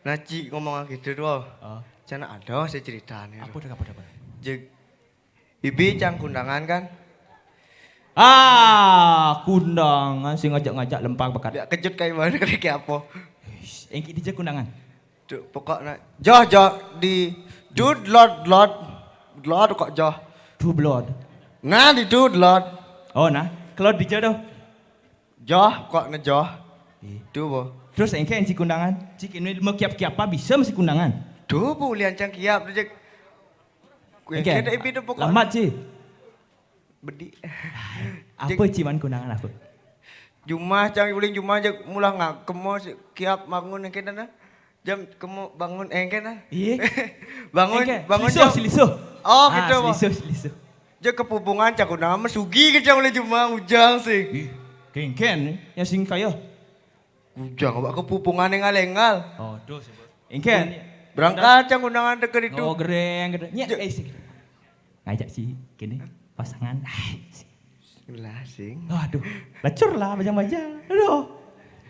nah Ci ngomong gitu tuh. Oh. Cana ada saya ceritanya. Apa dah, apa dah, apa dah? Jeg, Ibi cang kundangan kan? Ah, kundangan sing ngajak-ngajak lempang bekat. Biar kejut kayak mana kayak apa? Engki dija kundangan. Tuh, pokoknya joh joh di dud lot lot lot kok joh. Two blood. Nah di dud lot Oh, nah, kalau dija tuh. Joh kok ne joh. Ih. Tuh bo. Terus engke enci kundangan. Cik ini mau kiap-kiap apa bisa masih kundangan. Tuh bu lian cang kiap tuh cek. Kue Engke. Kita ibi tuh pokok. Lambat sih. Bedi. Apa ciman kundangan apa? Jumah cang uling jumah aja mulah ngak kemo si kiap bangun engke dah. Jam kemo bangun engke dah. Iya. Bangun Engke, bangun selisuh, jam. Selisuh. Oh Ah, gitu bo. Selisuh, selisuh. Aja kepupungan cang kundangan mesugi ke cang uling jumah ujang sih. Ih, kengken nih, yang sing kaya. Ujang awak kepupungan engal-engal. Oh, tuh sebut. Engken. Berangkat cang kundangan deket itu. Oh, gereng gitu. Nya, Je- eh sih. Ngajak sih kene pasangan. Ah, sih. Lah sing. Aduh, lacur lah baca-baca. Aduh.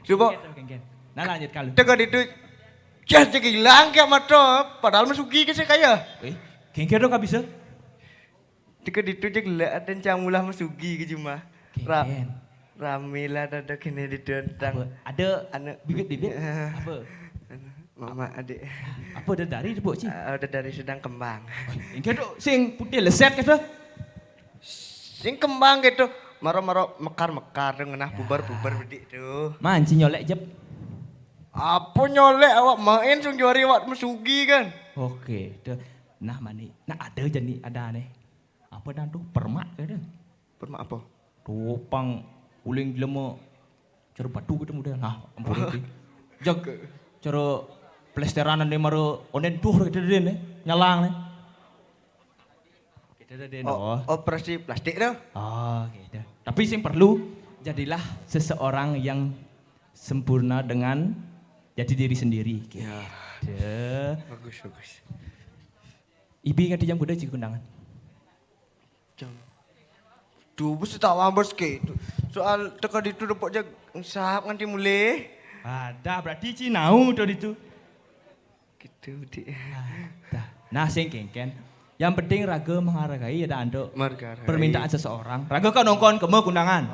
Coba Kengken. Nah, lanjut kalau. Deket itu. Cah cek hilang kayak mata. Padahal mesugi ke saya kaya. Eh, kengken dong gak bisa. Deket itu cek le ada cang mulah mesugi ke jumah. Ra Kengken. Rame lah ada kene di tentang Apa? Ada Anu. Bibit-bibit. Apa? Mama adik. Apa udah dari Depok sih? Ah, udah dari sedang kembang. Engke tuh sing putih leset gitu. Sing kembang gitu. Maro-maro mekar-mekar tuh ngenah bubar-bubar bedik tuh. Manci nyolek jep. Apa nyolek awak main sung juari awak mesugi kan. Oke, tuh. Nah, mani. Nah, ada jadi ada nih. Apa dan tuh permak gitu. Permak apa? Tuh pang uling jelema cara batu gitu model. Nah, ampun iki. Jag cara plesteran ane maro onen tuh gitu deh nih, nyalang nih. Gitu deh. Oh, operasi plastik tuh. Oh, gitu. Tapi sing perlu jadilah seseorang yang sempurna dengan jadi diri sendiri. Gitu. Ya. Bagus bagus. Ibi ngerti jam kuda cik undangan. Jam. Tuh bus tak wambes ke itu. Soal teka di tuh depok aja sahap nganti mulai. Ada berarti cinau tuh itu. Gitu di. Dah. Nah, sing kengken. Yang penting raga menghargai ya dah, Ando. Menghargai. Permintaan seseorang. Raga kan nongkon ke mau kundangan.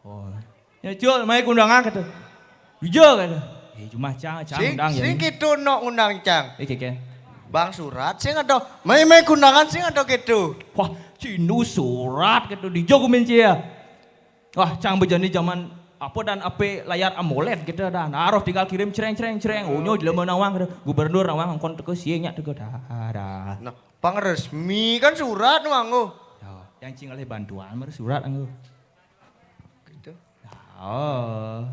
Oh. Ya Jul, mai kundangan kata. Iya kata. Eh, cuma cang, cang Sing undang ya. sing gitu nok undang cang. Eh, kengken. Bang surat sing ada. Mai mai kundangan sing ada gitu. Wah, cinu surat gitu di Jogo Mencia. Wah, cang bejani zaman apa dan apa layar AMOLED gitu dah. Naruh tinggal kirim creng creng creng. Oh, nyo jelema nawang gitu. Gubernur nawang angkon teko sienya teko dah. Dah. Nah, pang resmi kan surat nu anggo. Yo, yang cing oleh bantuan mer surat anggo. Gitu. Oh.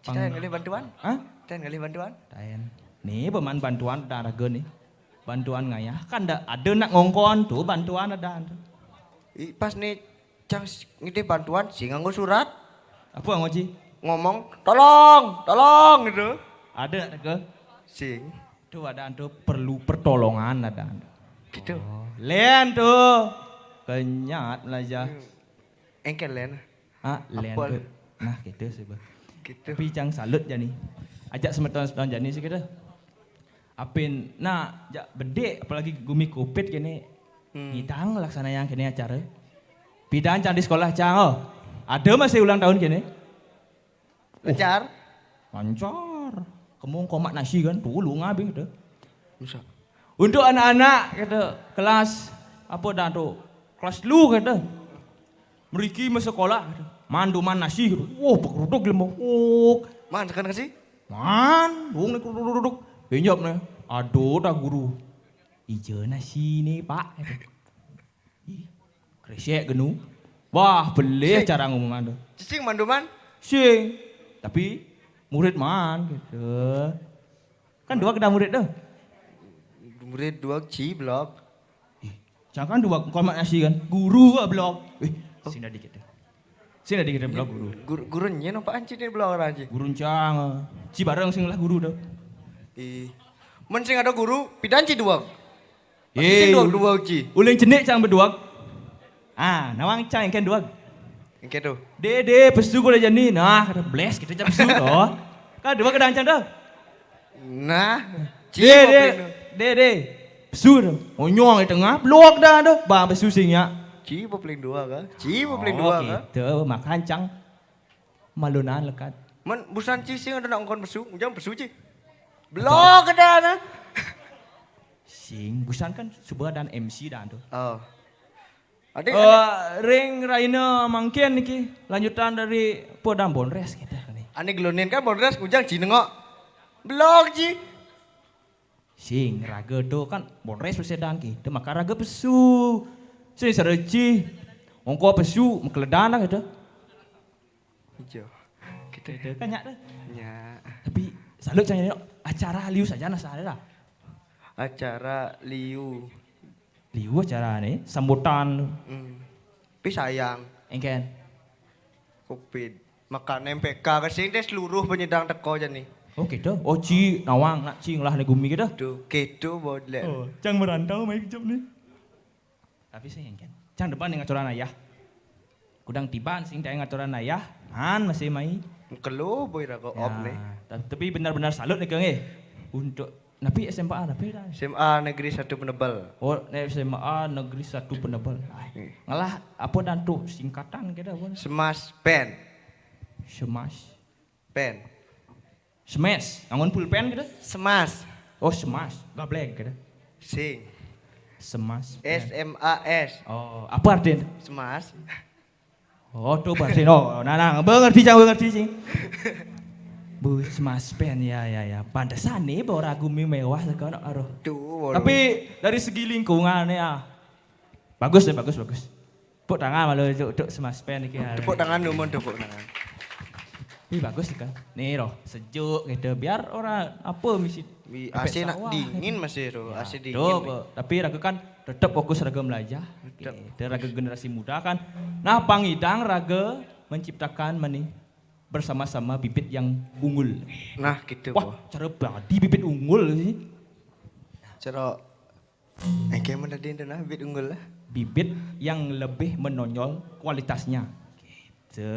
Kita yang ngalih bantuan? Hah? Kita yang ngalih bantuan? Taen. Nih, peman bantuan dah raga nih. Bantuan ngayah kan ada, ada nak ngongkon tuh bantuan ada. I, pas nih cang s- ngitih bantuan sing nganggo surat Apa ngoci? ngomong tolong tolong gitu. Ada nak ke? Sing Tuh ada tuh perlu pertolongan ada. Gitu. Oh, len tuh. Kenyat lah ya. Engkel len. Ah, len Apa? Tuh. Nah, gitu sih, Bah. Gitu. Tapi cang salut jani. Ajak semeton-semeton jani sih kita. Apin, nah, jak bedik apalagi gumi covid kene. Hmm. Pidang laksana yang kene acara. Pidang cang di sekolah cang oh. Ada masih ulang tahun kene. Lancar. Lancar. Kemung komak nasi kan, dulu ngabih deh. Bisa. Untuk anak-anak kata kelas apa dah tu? Kelas lu kata. Meriki masa sekolah kata. Manduman nasi kata. Wah, bekeruduk lemah. Oh, man tekan kasih. Man, wong ni keruduk. Pinjap ni. Aduh, dah guru. Ija nasi ni, Pak. Kata. Ih, kresek genu. Wah, belih cara ngomong tu. Sing manduman? Sing. Tapi murid man gitu. Kan dua kena murid tu. Murid dua ci blok. Ih, jangan dua komat nasi kan. Guru ke blok. Ih, sini dikit deh. Sini dikit deh blok guru. Guru, guru nyen apa anci ni blok orang anci? Guru cang. Ci bareng sing lah guru tu. Ih. Men sing ada guru, pidan ci dua. Sing dua, dua uji. Uling cenik cang beduag. Ah, nawang cang engken duag. Engken tu. Dede, pesu kuda jani. Nah, kata bles kita cang pesu tu. Kan dua kedang cang tu. Nah, dede, dede. Pesu tu. Onyong di tengah, blok dah tu. Ba pesu sing ya. Ci paling dua ka? Ci paling dua ka? Kita makan cang malunan lekat. Men busan ci sing ada nak ngkon pesu, jang pesu ci. Blok kedang. Sing, busan kan suba dan M C dan tu. Oh. Ada, uh, ada. Ring raina mangkin niki lanjutan dari podang bonres kita ni. Ane gelonin kan bonres kujang ci nengok. Blok ci. Sing raga tu kan bonres besedan ki. Tu maka raga pesu. Sing sereci. Ongko pesu mekeledan lah kita. Ijo. Kita kan nyak tu. Nyak. Tapi salut cang ni acara liu saja nasa ada lah. Acara liu. Liu acara ni sambutan. Hmm. Tapi sayang. Engken. Covid. Makan M P K ke sing deh seluruh penyedang teko jan ni. Oh gitu. Oh ci nawang nak ci ngelah ni gumi kita. Tu gitu bodle. Oh, cang merantau mai kejap ni. Tapi sing engken. Cang depan dengan aturan ayah. Kudang tiban sing dengan aturan ayah. Han masih mai. Kelo boy raga op ni. Tapi benar-benar salut ni keng eh. Untuk napi S M A napi dah? S M A Negeri Satu Penebel. Oh, ni S M A Negeri Satu Penebel. Ai, ngalah apa dan tu singkatan kita apa? Semas pen. Semas. Pen. Smash, angon pulpen gitu? Semas. Oh, semas. Gablek gitu. Sing. Semas. S M A S. Oh, apa artinya? Semas. Oh, tu berarti no. Nah, nah, mengerti cang, mengerti cing. Bu semas pen ya, ya, ya. Pantesan ni bawa ragu mi mewah sekarang aduh. Tapi dari segi lingkungan ya. Bagus deh, bagus, bagus. Tepuk tangan malu untuk, untuk semas pen ni. Tepuk tangan dulu, tepuk tangan. Ih, bagus kan. Ni roh, sejuk gitu. Biar orang apa misi A C nak dingin masih tu. Ya, A C dingin. Tapi raga kan tetap fokus raga belajar. Tetap. Kita raga generasi muda kan. Nah, pangidang raga menciptakan mani bersama-sama bibit yang unggul. Nah, gitu. Wah, cara badi bibit unggul sih. Cara engke men tadi tu nah bibit unggul lah. Bibit yang lebih menonjol kualitasnya. Gitu.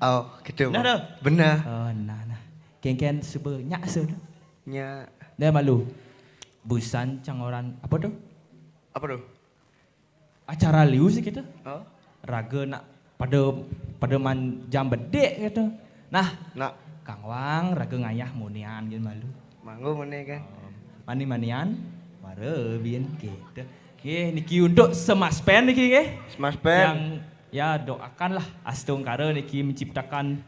Oh, gitu. Benar dah. Benar. Oh, nah, nah. Kengken suba nyak asa tu. Nyak. Dah malu. Busan cang orang apa tu? Apa tu? Acara liu sih kita. Oh. Raga nak pada pada man jam bedek gitu. Nah, nak kangwang raga ngayah munian gitu malu. Manggu muni kan. Mani-manian, mara bin kita. Nggih, niki untuk semas pen niki nggih. Semas pen. Yang ya doakanlah astungkara niki menciptakan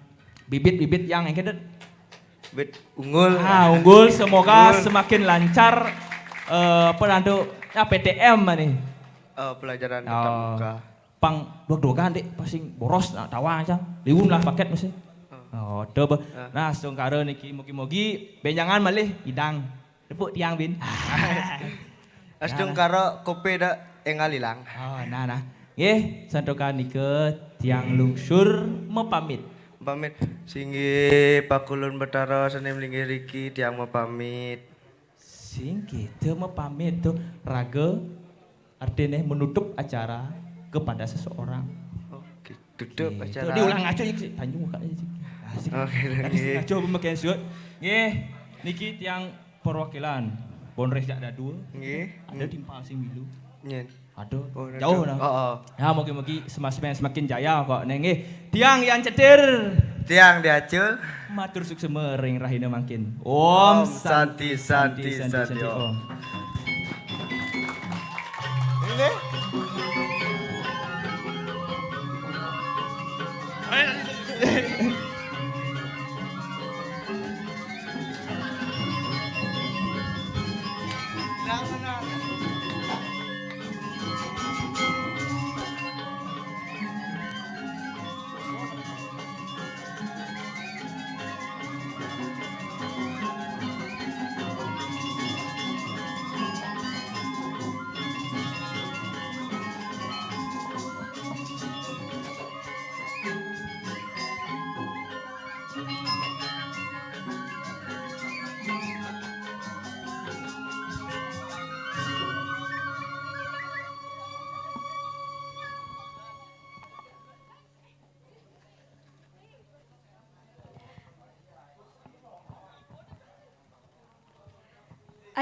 bibit-bibit yang engke bibit unggul. Ah, unggul semoga semakin lancar eh, apa nantu ya P T M ni. Eh, pelajaran tatap muka. Pang dua-dua kan dek pasing boros nak tawang aja. Liun lah paket mesti. Oh, tu bah. Nah, astungkara niki mugi-mugi benjangan malih idang. Tepuk tiang, Bin. Astungkara kopi dak enggal ilang. Oh, nah, nah. Nggih, santukan nika tiang lungsur mepamit. Pamit. Singgih Pakulun Betara sané linggih riki tiang mepamit. Sing kita mepamit tu raga artinya menutup acara kepada seseorang. Oh, gitu. Tutup acara. Diulang ngaco ya, tanjung muka aja. Asik. Oke, tadi ngaco pemakai suit. Nggih, niki tiang perwakilan Bonres jak dadua. Nggih. Ada timpal sing milu. Nyen. Aduh, oh, jauh nah. Oh, oh. Ya, mugi-mugi semakin semakin jaya kok neng nggih. Tiang yang cetir. Tiang diacul. Matur suksma ring rahina mangkin. Om Santi, Santi, Santi, Santi, Santi, Om. Om. Ini?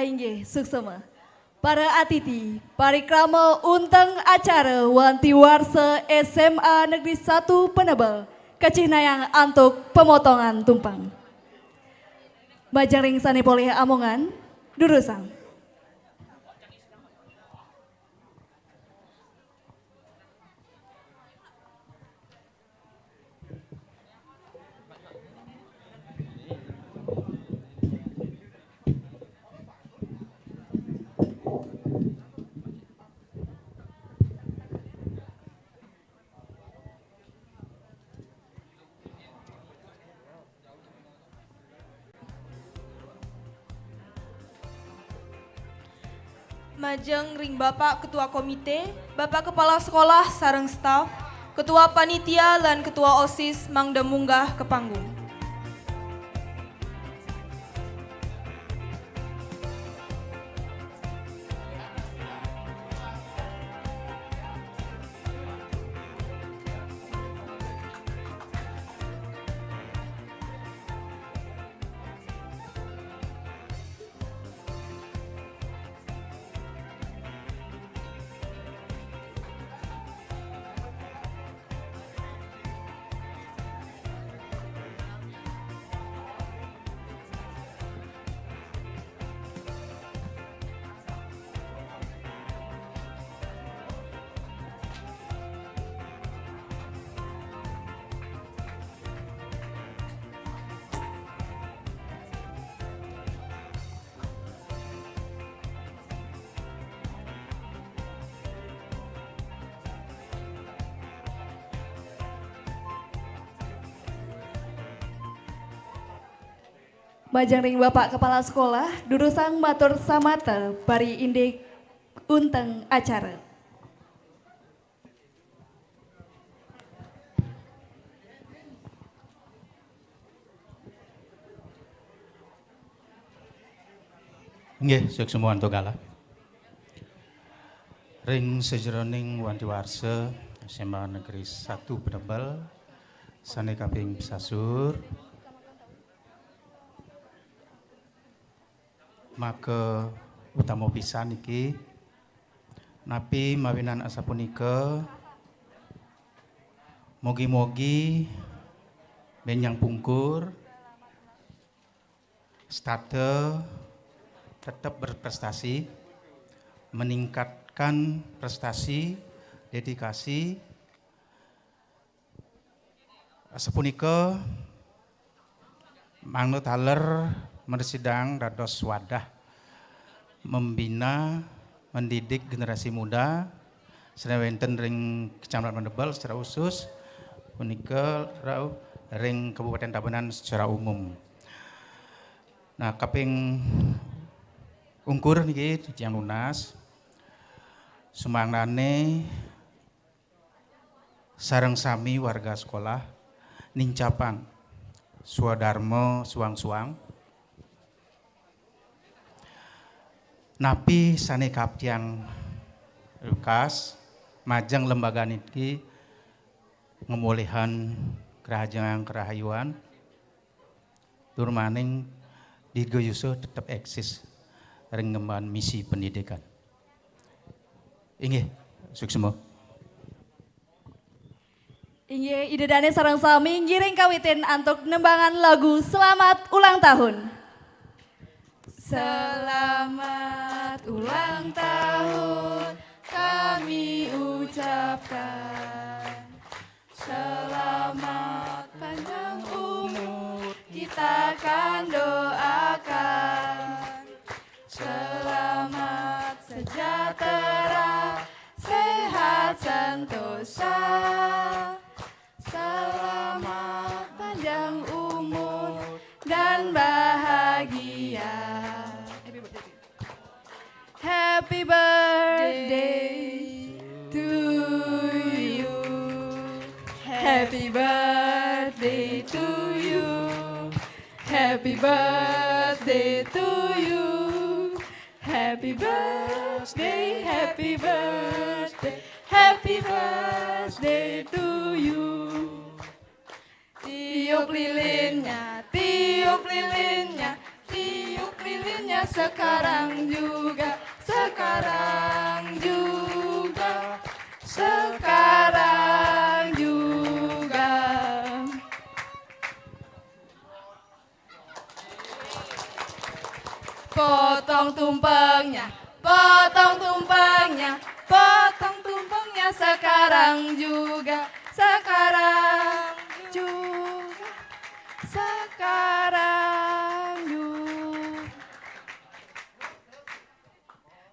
Inggih, suksma. Para atiti, parikrama unteng acara Wanti Warsa S M A Negeri satu Penebel, kacihnayang antuk pemotongan tumpeng. Majeng ring sane polih amongan, durusang. Majeng ring Bapak Ketua Komite, Bapak Kepala Sekolah sareng staf, Ketua Panitia lan Ketua OSIS mangda munggah ka panggung. Majeng ring Bapak Kepala Sekolah, durusang matur samata pariindik unteng acara. Nggih, suksma antuk galah. Ring sajeroning wanti warsa S M A Negeri satu Penebel sane kaping pisasur, maka utama pisan niki, napi mawinan asapunika, mugi-mugi benjang pungkur, setata tetap berprestasi, meningkatkan prestasi, dedikasi, sapunika mangda taler mresidang dados wadah membina, mendidik generasi muda, sane wenten ring Kecamatan Penebel secara khusus, punika rauh ring Kabupaten Tabanan secara umum. Nah, kaping ungkur niki titiang nunas, sumangdane sareng sami warga sekolah nincapang swadarma suang-suang. Napi sane kaaptiang lukas majeng lembaga niki ngamolihang karahajengan karahayuan, tur maning Dirgayusa tetep eksis ring ngemban misi pendidikan. Inggih, suksma. Inggih, Ida Dane sareng sami ngiring kawitin antuk nembangan lagu Selamat Ulang Tahun. Selamat ulang tahun kami ucapkan. Selamat panjang umur kita kan doakan. Selamat sejahtera, sehat sentosa. Selamat panjang umur dan bahagia. Happy birthday to you. Happy birthday to you. Happy birthday to you. Happy birthday, happy birthday, happy birthday to you. Tiup lilinnya, tiup lilinnya, tiup lilinnya sekarang juga, sekarang juga, sekarang juga. Potong tumpengnya, potong tumpengnya, potong tumpengnya sekarang juga, sekarang juga, sekarang juga.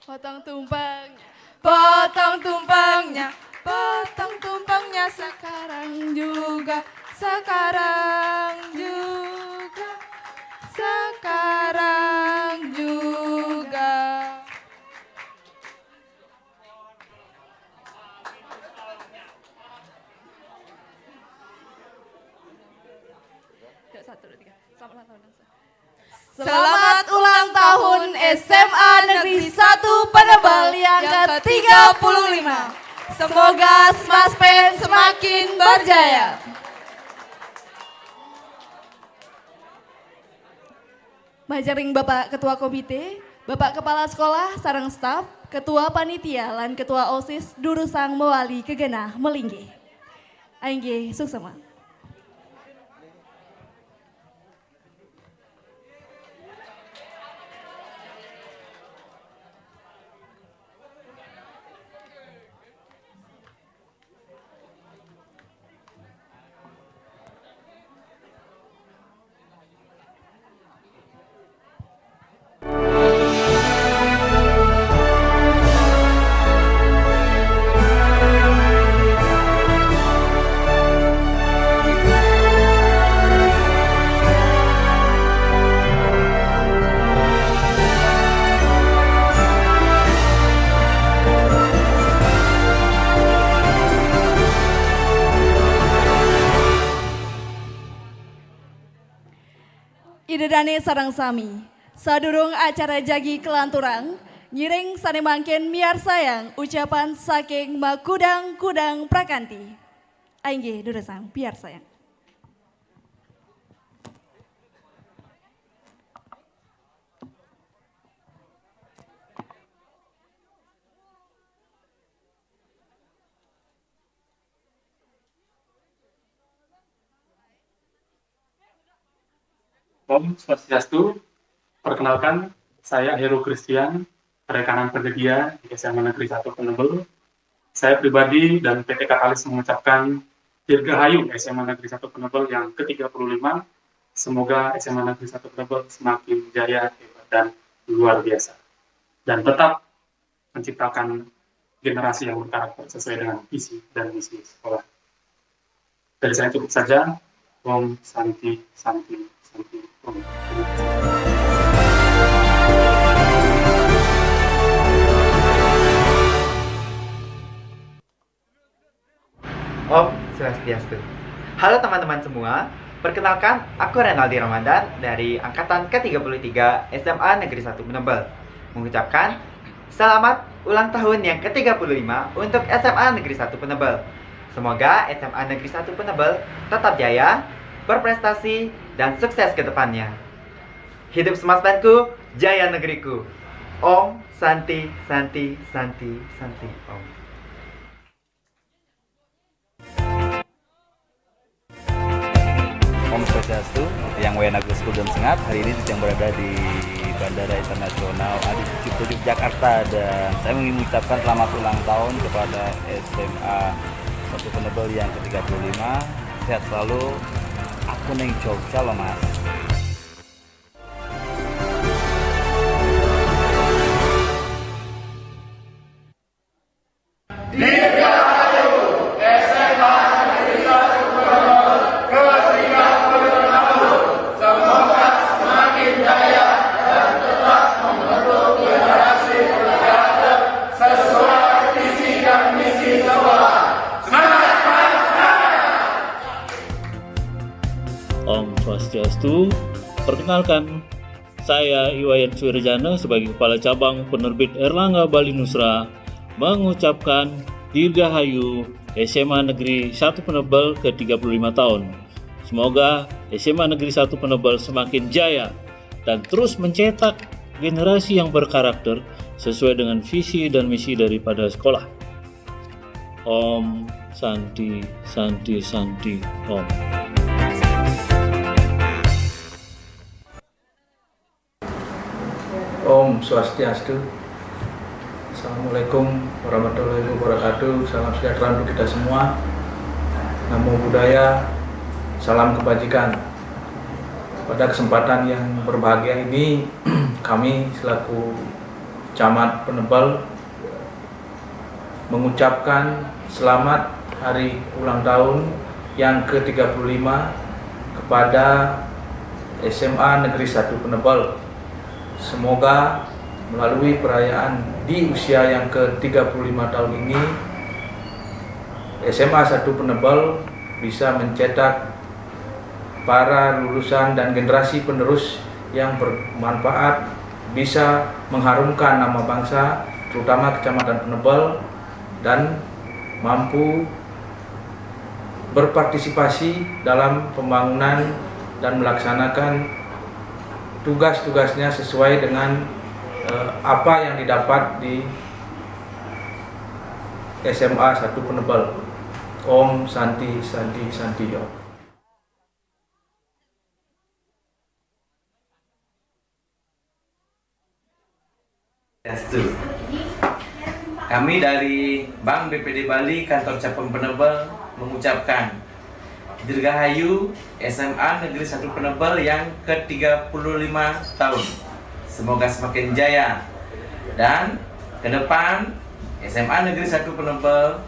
Potong tumpengnya, potong tumpengnya, potong tumpengnya sekarang juga, sekarang juga, sekarang juga. Yuk, satu, dua, tiga. Selamat ulang tahun. Selamat ulang tahun S M A Negeri satu Penebel yang ketiga puluh lima. Semoga Smaspen semakin berjaya. Majaring Bapak Ketua Komite, Bapak Kepala Sekolah, sareng staf, Ketua Panitia, lan Ketua OSIS durusang mewali kegenah melinggih. Ainggih, suksema. Ida dane sareng sami, sadurung acara jagi kelanturang, ngiring sane mangkin miarsayang ucapan saking Makudang-kudang Prakanti. Ainggih, durusang piarsayang. Om Swastiastu, perkenalkan, saya Heru Christian, rekanan penyedia di S M A Negeri satu Penebel. Saya pribadi dan P T Katalis mengucapkan dirgahayu S M A Negeri satu Penebel yang ketiga puluh lima. Semoga S M A Negeri satu Penebel semakin jaya, hebat, dan luar biasa. Dan tetap menciptakan generasi yang berkarakter sesuai dengan visi dan misi sekolah. Dari saya cukup saja. Om Santi, Santi, Santi, Om. Om Swastiastu. Halo teman-teman semua, perkenalkan, aku Renaldi Ramadan dari angkatan ketiga puluh tiga S M A Negeri satu Penebel. Mengucapkan selamat ulang tahun yang ketiga puluh lima untuk S M A Negeri satu Penebel. Semoga S M A Negeri satu Penebel tetap jaya, berprestasi, dan sukses ke depannya. Hidup Smaspenku, jaya negeriku. Om Santi, Santi, Santi, Santi, Om. Swastiastu, yang W N A School dan Sengat, hari ini sedang berada di Bandara Internasional Adi Sucipto, Yogyakarta, dan saya ingin mengucapkan selamat ulang tahun kepada S M A satu Penebel yang ke tiga puluh lima. Sehat selalu. Aku neng Jogja loh, Mas. Om Swastiastu. Perkenalkan, saya Iwayan Suirjana sebagai Kepala Cabang Penerbit Erlangga Bali Nusra mengucapkan Dirgahayu S M A Negeri satu Penebel ke tiga puluh lima tahun. Semoga S M A Negeri satu Penebel semakin jaya dan terus mencetak generasi yang berkarakter sesuai dengan visi dan misi daripada sekolah. Om Santi, Santi, Santi, Om. Om Swastiastu. Assalamualaikum warahmatullahi wabarakatuh. Salam sejahtera untuk kita semua. Namo Buddhaya. Salam kebajikan. Pada kesempatan yang berbahagia ini, kami selaku Camat Penebel mengucapkan selamat hari ulang tahun yang ke tiga puluh lima kepada S M A Negeri satu Penebel. Semoga melalui perayaan di usia yang ke tiga puluh lima tahun ini, S M A satu Penebel bisa mencetak para lulusan dan generasi penerus yang bermanfaat, bisa mengharumkan nama bangsa, terutama Kecamatan Penebel, dan mampu berpartisipasi dalam pembangunan dan melaksanakan tugas-tugasnya sesuai dengan, eh, apa yang didapat di S M A satu Penebel. Om Santi, Santi, Santi, Om. Swastiastu. Kami dari Bank B P D Bali, Kantor Cabang Penebel, mengucapkan Dirgahayu S M A Negeri satu Penebel yang ke tiga puluh lima tahun. Semoga semakin jaya dan ke depan S M A Negeri satu Penebel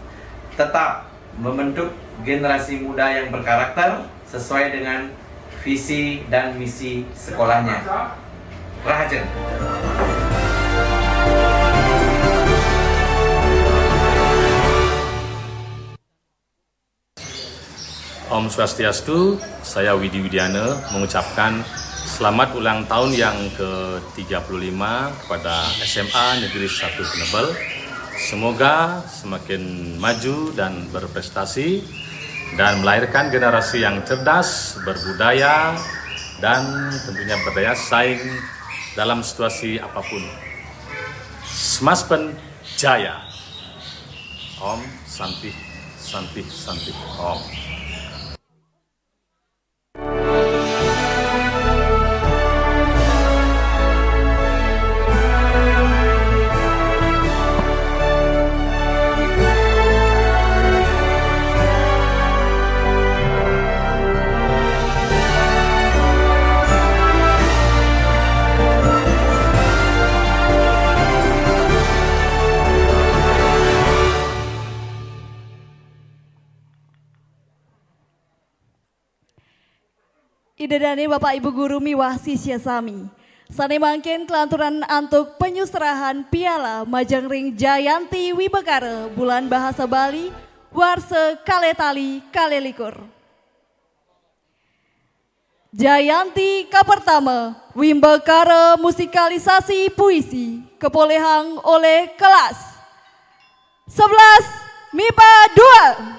tetap membentuk generasi muda yang berkarakter sesuai dengan visi dan misi sekolahnya. Rahajeng. Om Swastiastu, saya Widi Widiana mengucapkan selamat ulang tahun yang ke tiga puluh lima kepada S M A Negeri satu Penebel. Semoga semakin maju dan berprestasi dan melahirkan generasi yang cerdas, berbudaya, dan tentunya berdaya saing dalam situasi apapun. Smaspen Jaya. Om Santi, Santi, Santi, Om. Ida dané Bapak Ibu guru miwah sisya sami. Sané mangkin kelanturan antuk penyuserahan piala majeng ring Jayanti Wibakara Bulan Bahasa Bali warsa kalih tali kalih likur. Jayanti kapertama, Wimbakara musikalisasi puisi, kapolihang olih kelas sebelas mipa dua.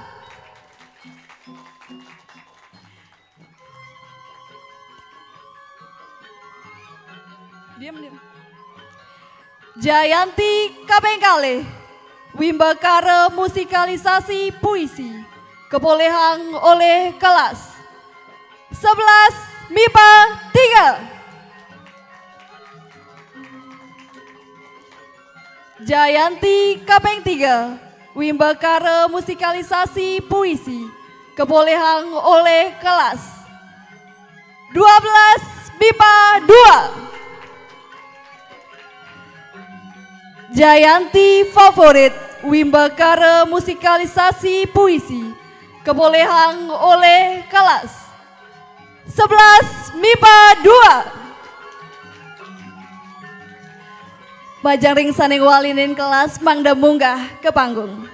Diam, diam. Jayanti kaping kalih, Wimbakara musikalisasi puisi, kapolihang olih kelas Sebelas MIPA tiga. Jayanti kaping tiga, wimbakara musikalisasi puisi, kapolihang olih kelas dua belas MIPA dua. Jayanti favorit, wimbakara musikalisasi puisi, kapolihang olih kelas sebelas MIPA dua. Majeng ring sane ngwalinin kelas mangda munggah ka panggung.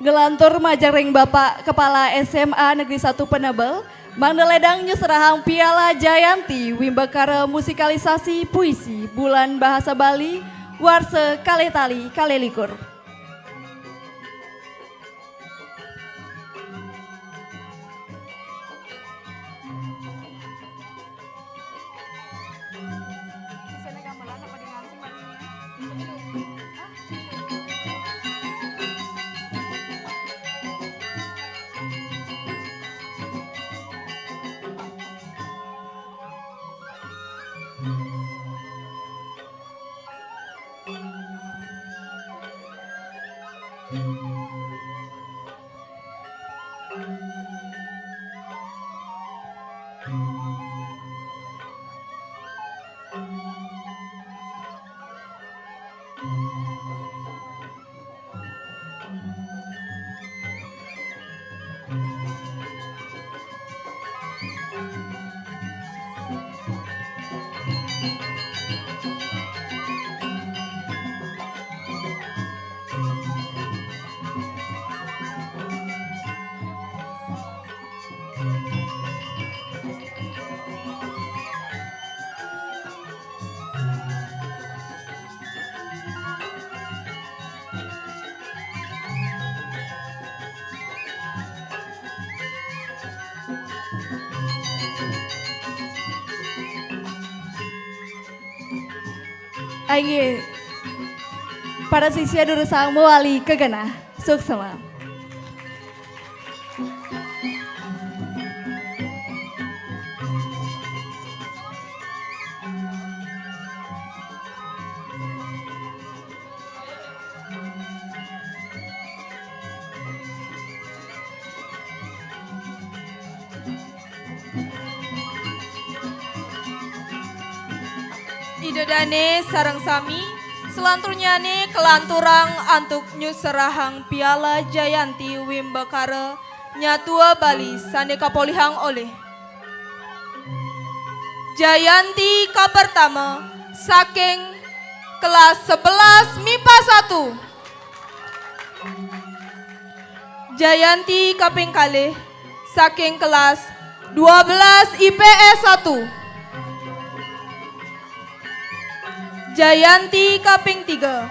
Nglantur majeng ring Bapak Kepala S M A Negeri satu Penebel, mangda ledang nyerahang Piala Jayanti wimbakara musikalisasi puisi Bulan Bahasa Bali warsa kalih tali kalih likur. Inggih, para sisia durusang mawali ka genah. Suksma. Ida dane sareng sami, salanturnyane kalanturang antuk nyuserahang Piala Jayanti Wimbakara Nyatua Bali sane kapolihang olih Jayanti kapertama saking kelas sebelas MIPA satu. Jayanti kaping kalih saking kelas dua belas IPS satu. Jayanti kaping tiga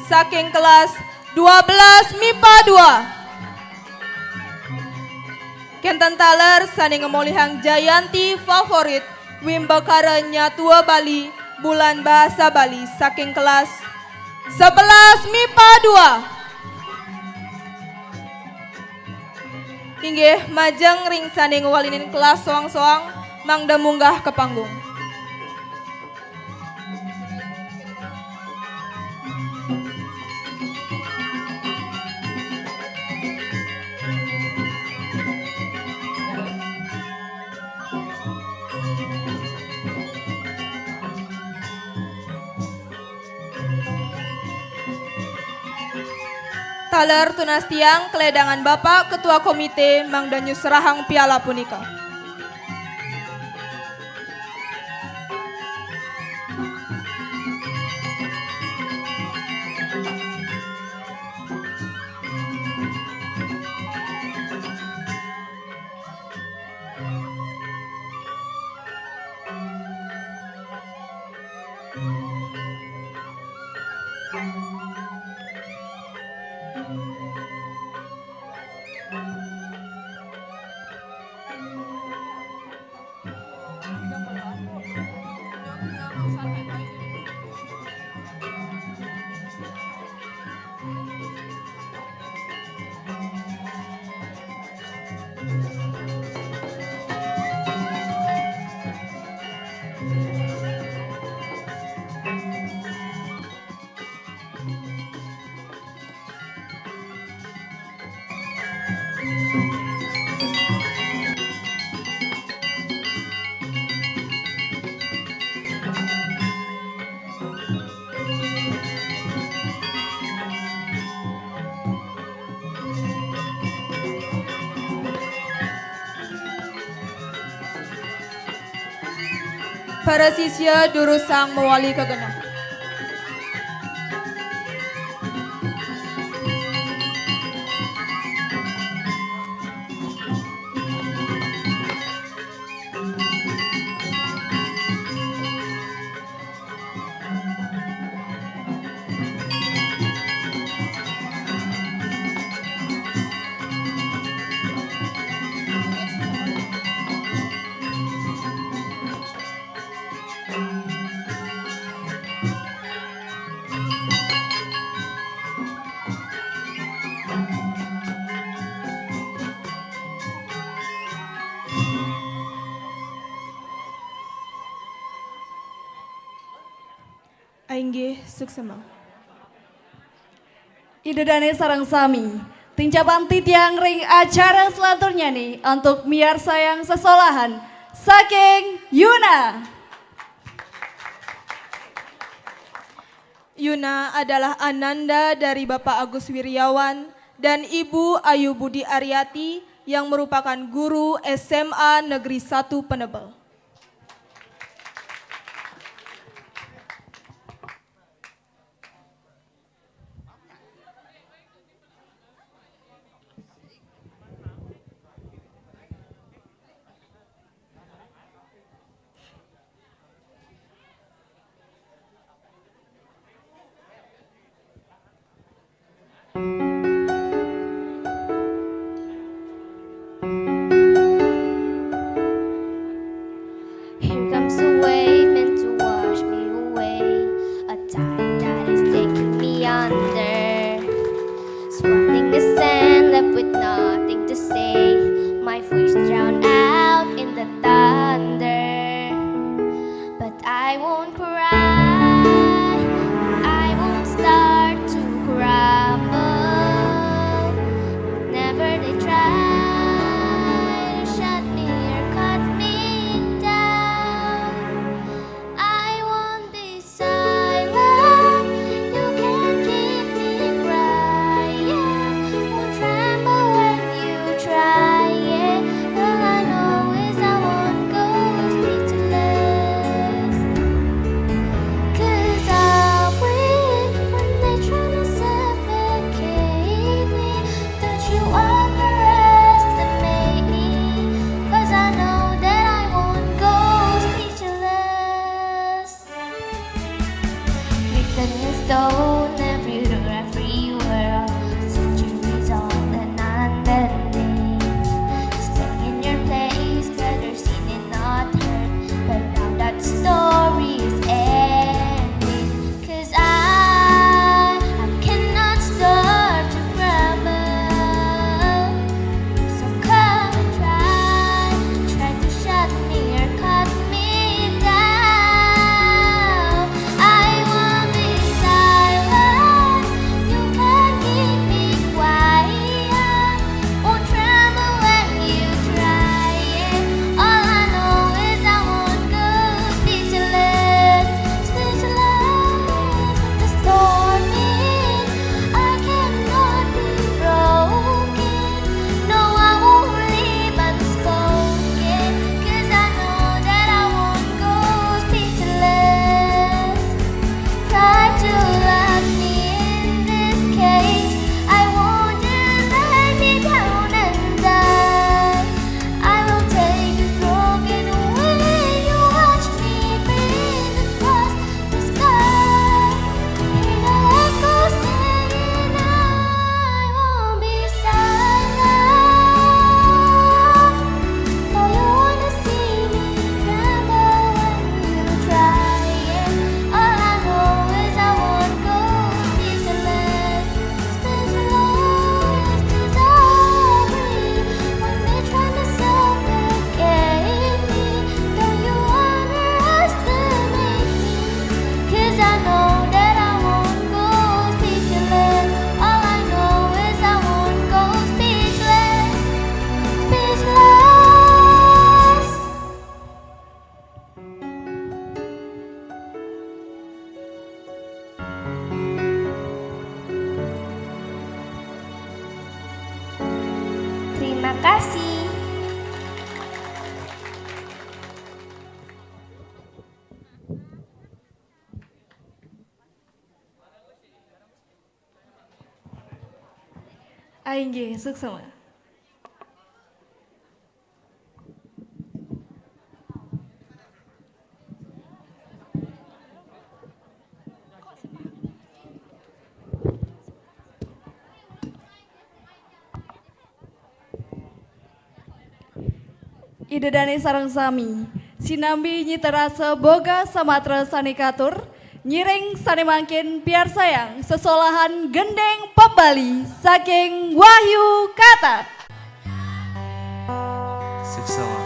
saking kelas dua belas MIPA dua. Kenten taler sane ngamolihang Jayanti favorit Wimbakara Nyatua Bali Bulan Bahasa Bali saking kelas sebelas MIPA dua. Inggih, majeng ring sane ngwalinin kelas soang-soang mangda munggah ka panggung. Taler tunas tiang kaledangan Bapak Ketua Komite mangda nyuserahang piala punika. Para sisia durusang mawali ka genah. Ainggih, suksema. Ida dané sareng sami. Tincapan titiang ring acara selanturnya nih untuk miarsa yang sesolahan saking Yuna. Yuna adalah ananda dari Bapak Agus Wiryawan dan Ibu Ayu Budi Ariati yang merupakan guru S M A Negeri satu Penebel. Here comes a wave meant to wash me away. A tide that is taking me under. Swallowing the sand, left with nothing to say. My voice drowned out in the thunder. But I won't cry. I won't start to crumble. Whenever they try to shut me or cut me down, I won't be silent. You can't keep me crying. Won't tremble when you try it. All I know is I won't go speechless. Ainggih, suksma. Ida dané sareng sami, sinambi nyita rasa boga samatra sané katur, ngiring sané mangkin piarsayang sesolahan gending pop Bali saking Wahyu Katat. Suksma.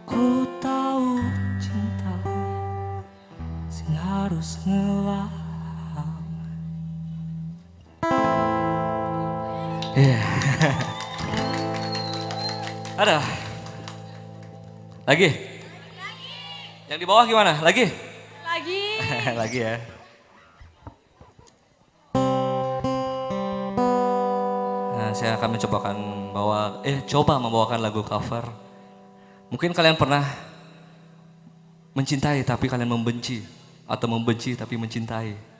Aku tahu cinta sing harus ngelah. Iya. Ada. Lagi? Yang di bawah gimana? Lagi? Lagi. Lagi ya. Nah, saya akan mencobakan bawa, eh, coba membawakan lagu cover. Mungkin kalian pernah mencintai tapi kalian membenci, atau membenci tapi mencintai.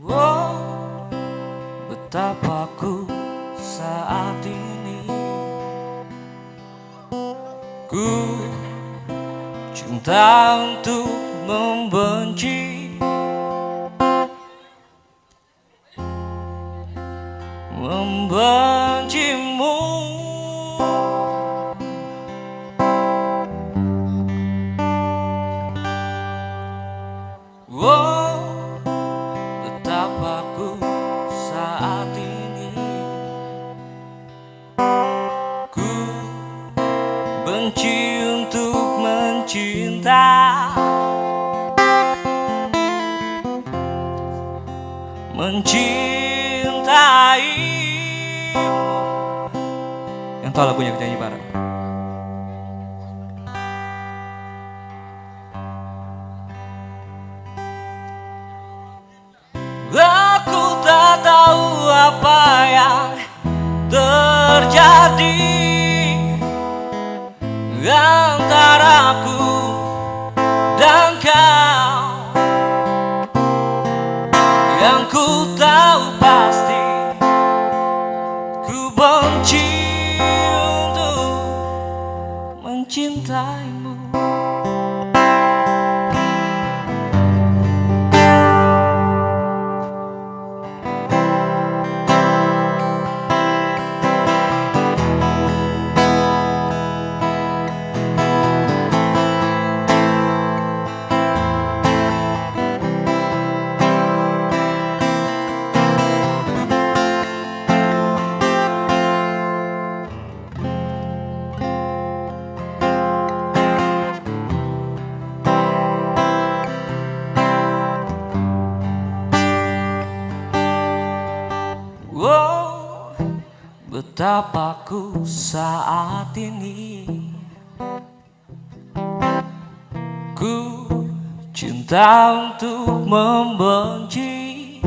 Oh, betapa ku saat ini, ku cinta untuk membenci, membencimu. Oh, betapa ku saat ini, ku benci untuk mencinta, mencintai. Yang tahu lagunya, kita nyanyi bareng. Aku tak tahu apa yang terjadi antara aku dan kau. Yang ku tahu pasti, ku benci untuk mencintaimu. Oh, betapa ku saat ini, ku cinta untuk membenci,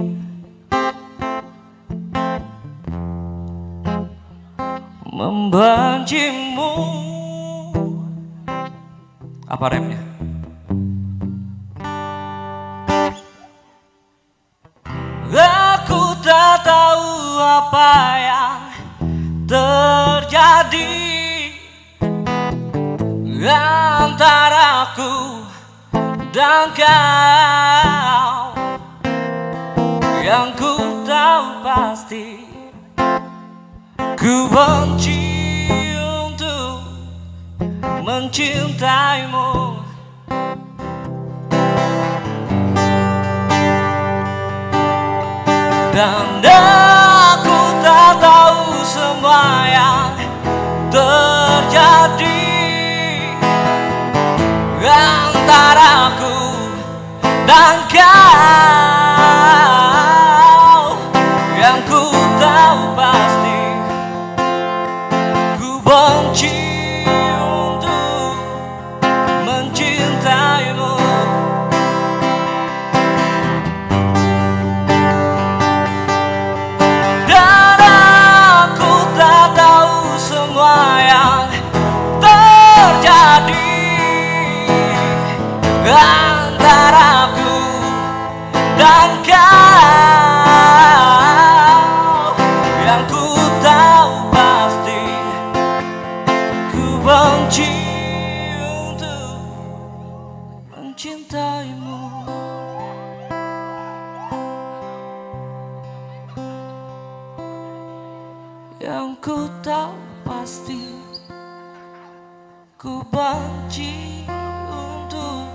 membencimu. Apa refnya? Aku tak tahu apa yang terjadi antara aku dan kau. Yang ku tahu pasti, ku benci untuk mencintaimu. Dan aku tak tahu semua yang terjadi antaraku dan kau. Yang ku tahu pasti, ku benci untuk mencintaimu. Dan aku tak tahu semua yang terjadi antaraku dan kau. Yang ku tahu pasti, ku benci untuk mencintaimu. Yang ku tahu pasti, ku benci untuk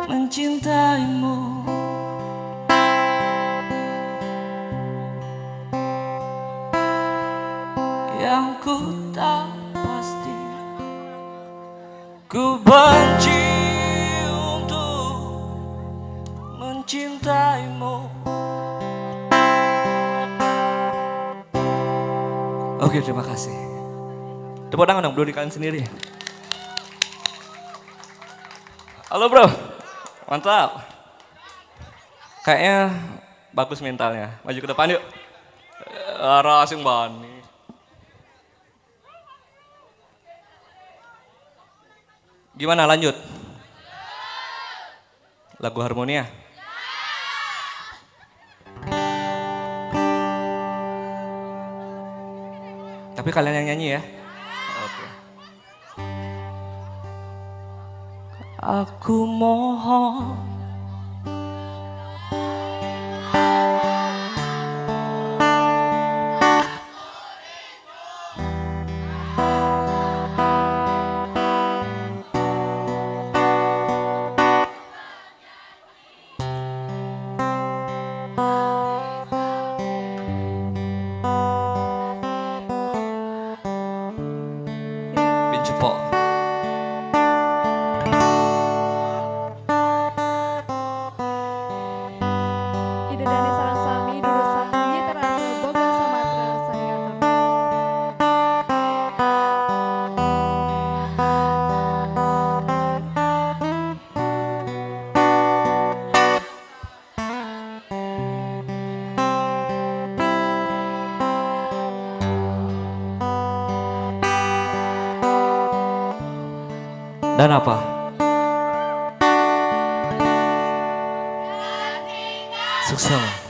mencintaimu. Yang ku tahu pasti, ku benci untuk mencintaimu. Oke, terima kasih. Tepuk tangan dong, belum dikalian sendiri. Halo bro, mantap. Kayaknya bagus mentalnya. Maju ke depan yuk. Lara sing bani. Gimana, lanjut? Lagu Harmonia. Tapi kalian yang nyanyi ya. Oke. Aku mohon. Bin Cepok. Ida Dani sareng sami, Dudu Sanggi, Terasa Boga Samatra, Sariatur. Dan apa? Sukses.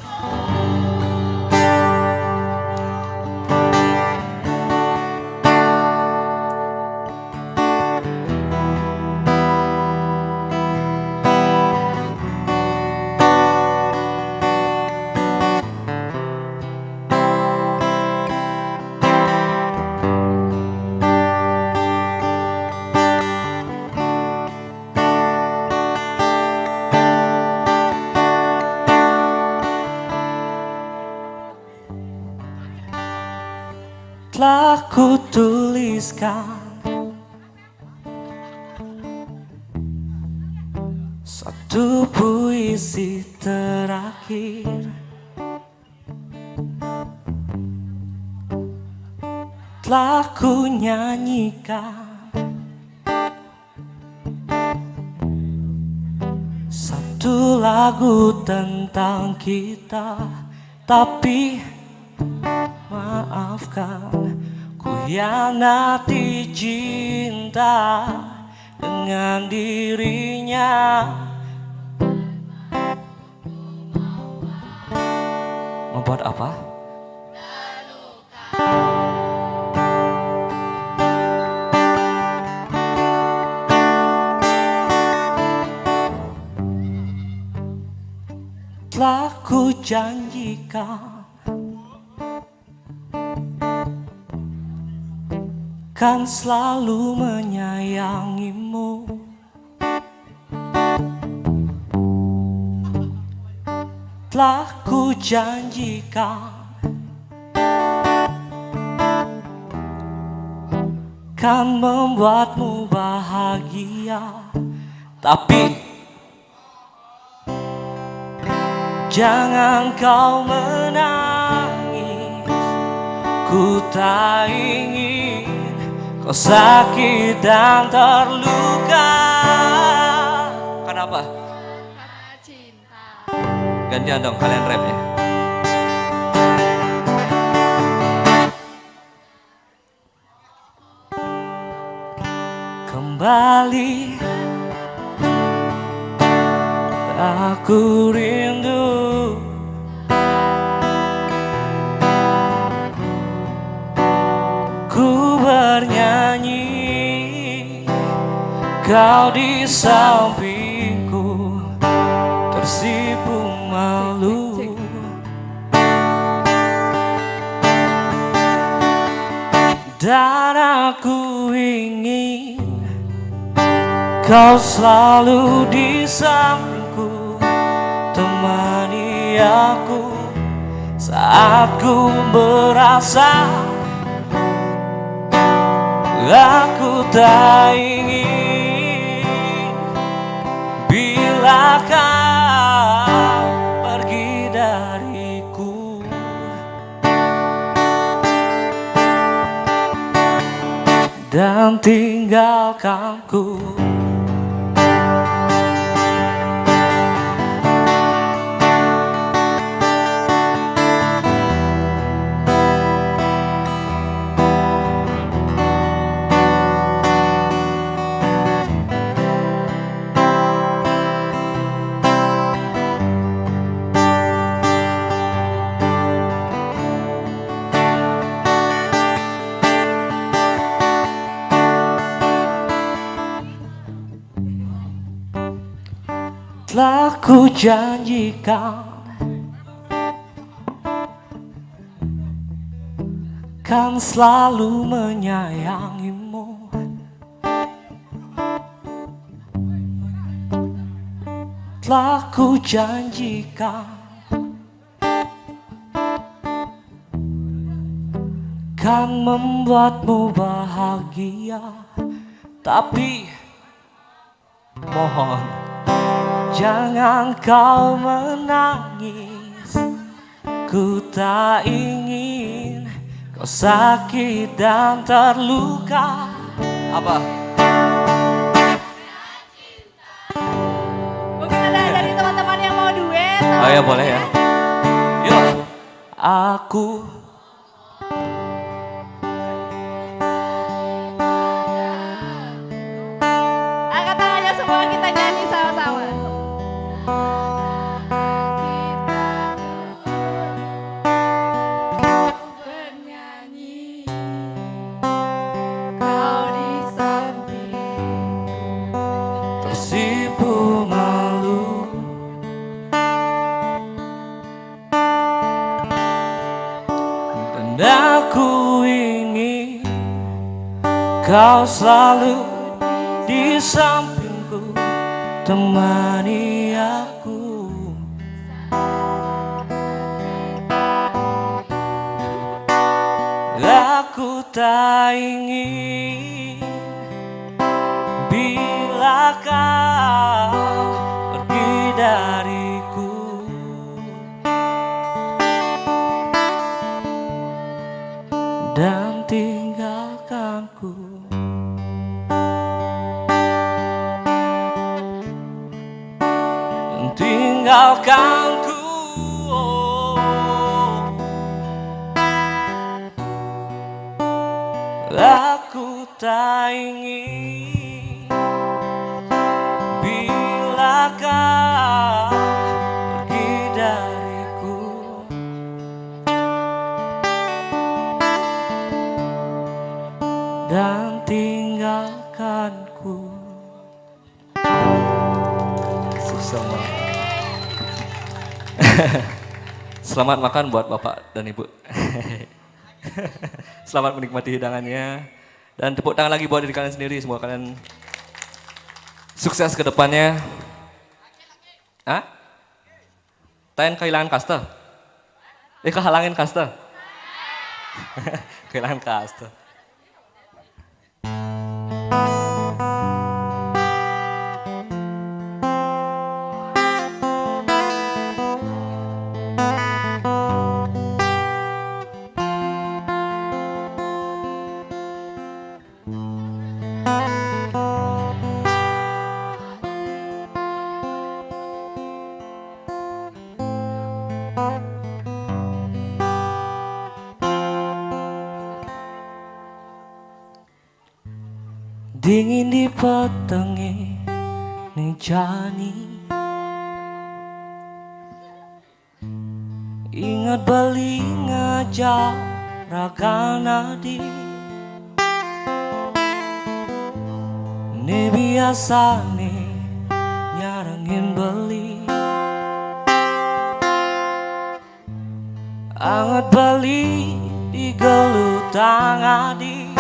Telah kutuliskan satu puisi terakhir. Telah ku nyanyikan satu lagu tentang kita, tapi maafkan, ku hianati cinta dengan dirinya. Membuat apa? Telah ku janjikan kan selalu menyayangimu. Telah ku janjikan kan membuatmu bahagia. Tapi jangan kau menangis, ku tak ingin kau sakit dan terluka. Kenapa? Gantian dong, kalian rap ya. Kembali aku rindu. Ku bernyanyi, kau di sampingku, tersipu malu. Dan aku ingin kau selalu di sampingku, temani aku saat ku merasa aku tak ingin bila kau pergi dariku dan tinggalkanku. Telah ku janjikan kan selalu menyayangimu. Telah ku janjikan kan membuatmu bahagia. Tapi mohon, jangan kau menangis. Ku tak ingin kau sakit dan terluka. Apa? Mungkin ada dari teman-teman yang mau duet. Oh ya, boleh ya. Yuk. Aku Angkat tangannya semua, kita nyanyi sama-sama. Kau di samping tersipu malu. Dan aku ingin kau selalu di sampingku, temani aku. Aku tak ingin bila kau pergi dariku dan tinggalkanku. Dan tinggalkanku. Aku tak ingin bila kau pergi dariku dan tinggalkanku. Susah banget. Selamat makan buat Bapak dan Ibu. Selamat menikmati hidangannya. Dan tepuk tangan lagi buat diri kalian sendiri. Semoga kalian sukses ke depannya. Hah? Taén kehilangan kasta? Eh, kehalangin kasta? Kehilangan kasta. Dingin di petengé né jani. Inget beli ngajak raga nadi. Né biasané nyarengin beli. Anget beli di gelutang adi.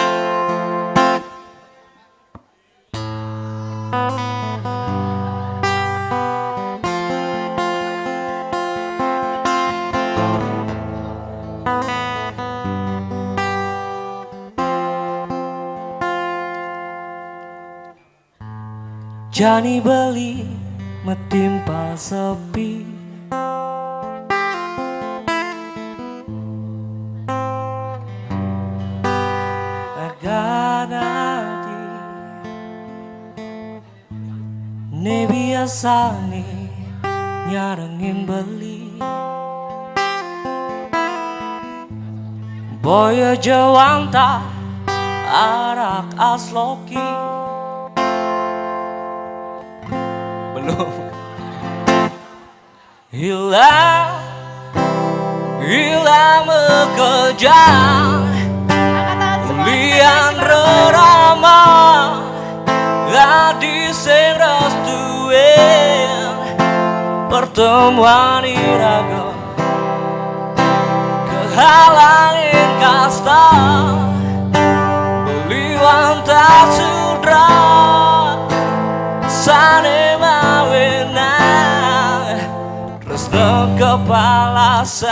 Jani beli metimpal sepi. Raga nadi. Né biasané nyarengin beli. Boya jawanta arak asloki. Belum. Hilang, hilang mekejang. Lian rerama adi sing restuin pertemuan iraga. Kehalangin kasta beli wantah sudra sané mawenang tresna kepalasan.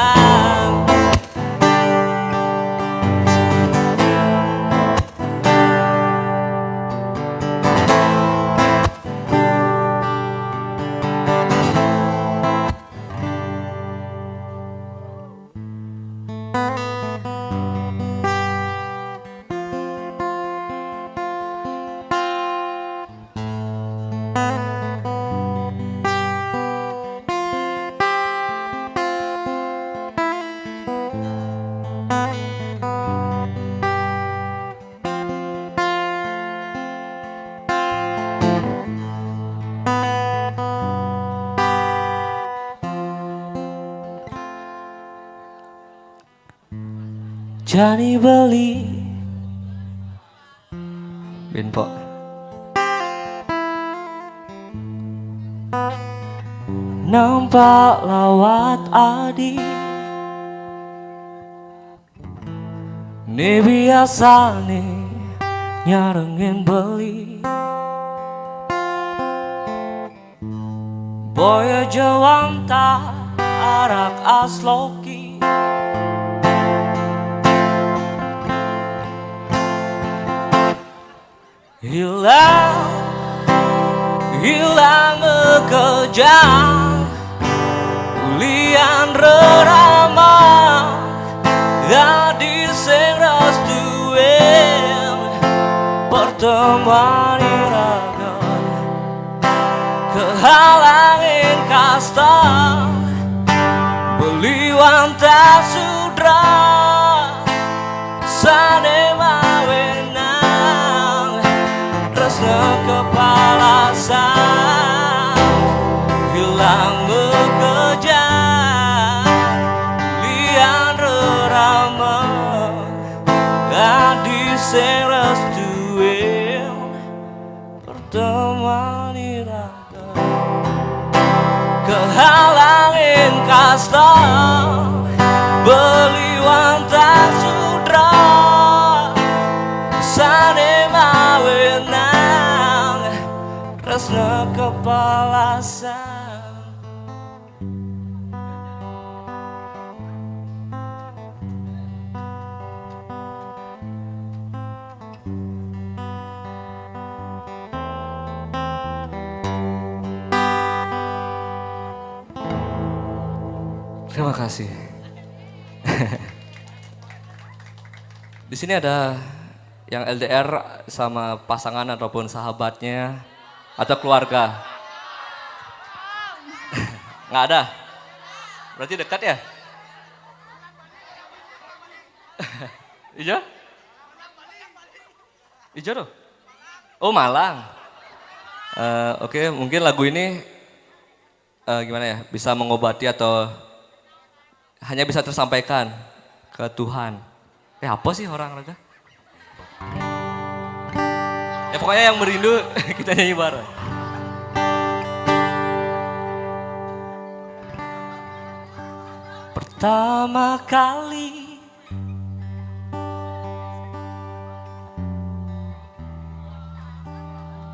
Jani beli. Bin pok. Nampak lawat adi. Né biasané nyarengin beli. Boya jawanta arak asloki. Hilang, hilang mekejang. Lian rerama adi sing restuin pertemuan iraga. Kehalangin kasta beli wantah sudra sané mawenang tresna kepalasan. Hilang mekejang lian rerama adi sing restuin pertemuan iraga. Kehalangin kasta beli wantah sudra sané mawenang tresna kepalasan. Terima kasih. Di sini ada yang L D R sama pasangan ataupun sahabatnya atau keluarga? Nggak ada? Berarti dekat ya? Iya? Iya tuh. Oh, Malang. Eh, oke, mungkin lagu ini, eh, gimana ya, bisa mengobati atau hanya bisa tersampaikan ke Tuhan. Eh, apa sih orang raga? Ya, pokoknya yang merindu kita nyanyi bareng. Pertama kali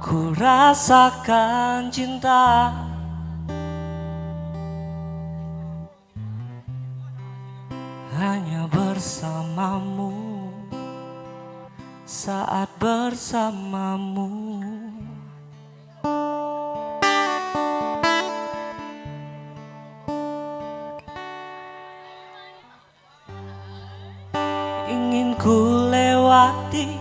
ku rasakan cinta hanya bersamamu, saat bersamamu. Ingin ku lewati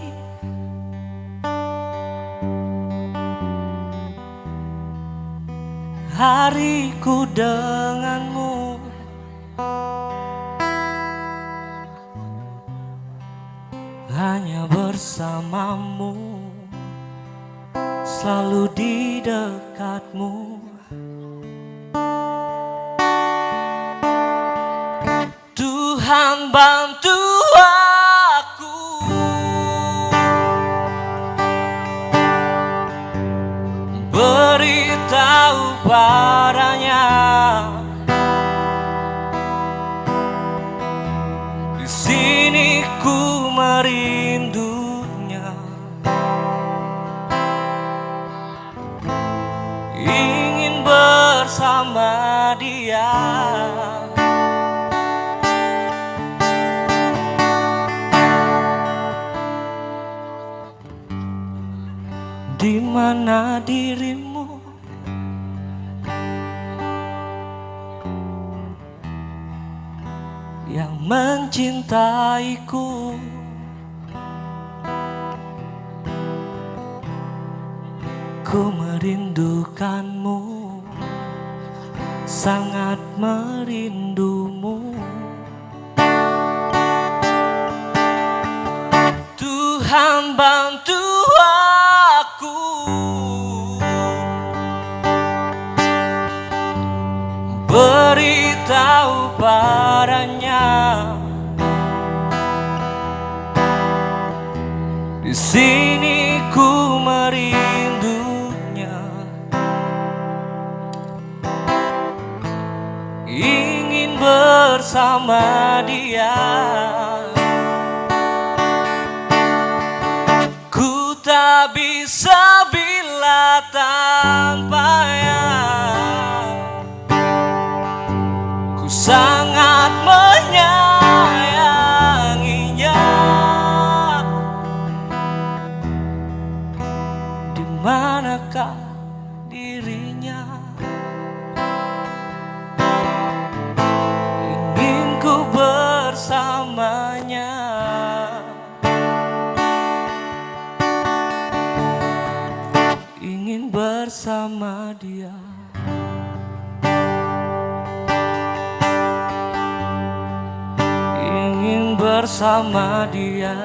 hariku denganmu. Hanya bersamamu, selalu di dekatmu. Tuhan, bantu aku, beritahu padanya, di sini ku merindunya. Ingin bersama dia. Di mana dirimu yang mencintaiku? Ku merindukanmu, sangat merindumu. Tuhan, bantu aku, beritahu padanya, di sini ku merindunya. Ingin bersama dia. Ku tak bisa bila tanpanya. Ku sangat menyayanginya. Di manakah dirinya? Ingin ku bersamanya. Ingin bersama dia. Ingin bersama dia.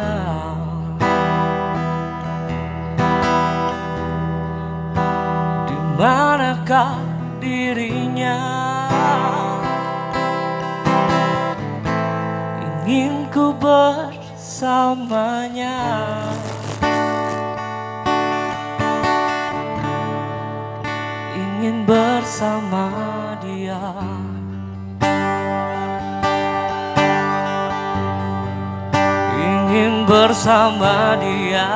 Di manakah dirinya? Ingin ku bersamanya. Ingin bersama dia. Ingin bersama dia.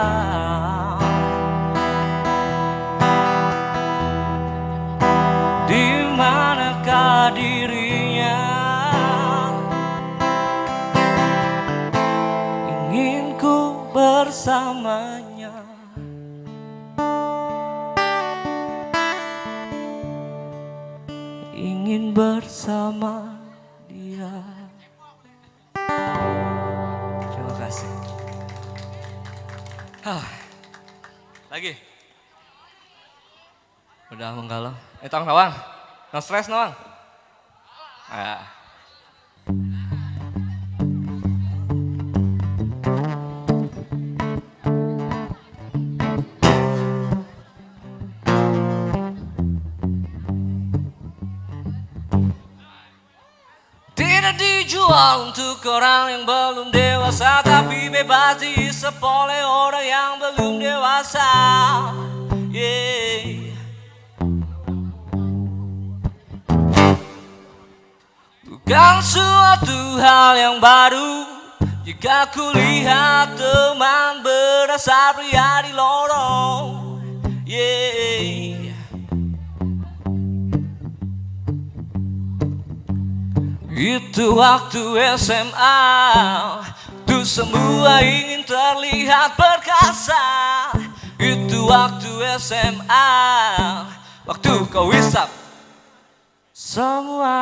Di manakah dirinya? Ingin ku bersamanya. Ingin bersama Hah. Lagi. Udah menggalau. Eh, tang nawang. No stress nawang. Ah. Tidak dijual untuk orang yang belum dewasa, tapi bebas diisap oleh orang yang belum dewasa. Yeah. Bukan suatu hal yang baru jika kulihat teman berasa pria di lorong. Yeah. Itu waktu S M A, tuh semua ingin terlihat perkasa. Itu waktu S M A, waktu kau isap semua.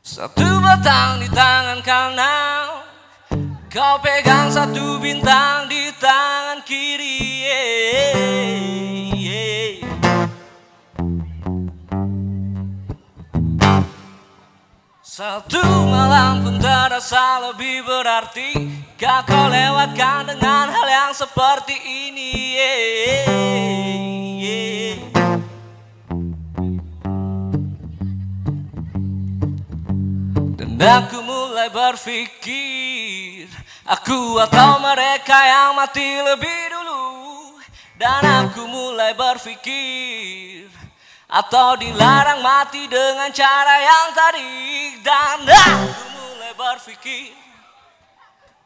Satu batang di tangan kanan, kau pegang satu bintang di tangan kiri. Yeah, yeah. Satu malam pun terasa lebih berarti, jika kau lewatkan dengan hal yang seperti ini. Yeah, yeah. Dan aku mulai berpikir, aku atau mereka yang mati lebih dulu. Dan aku mulai berpikir, atau dilarang mati dengan cara yang tadi. Dan aku mulai berpikir,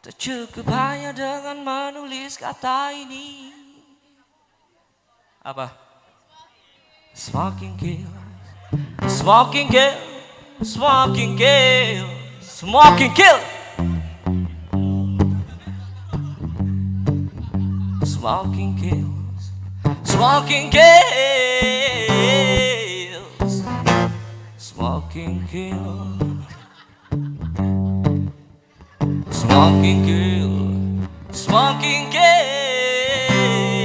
tak cukup hanya dengan menulis kata ini. Apa? Smoking kill, smoking kill, smoking kill, smoking kill. Smoking kills, smoking kills, smoking kills. Smoking kill, smoking kill,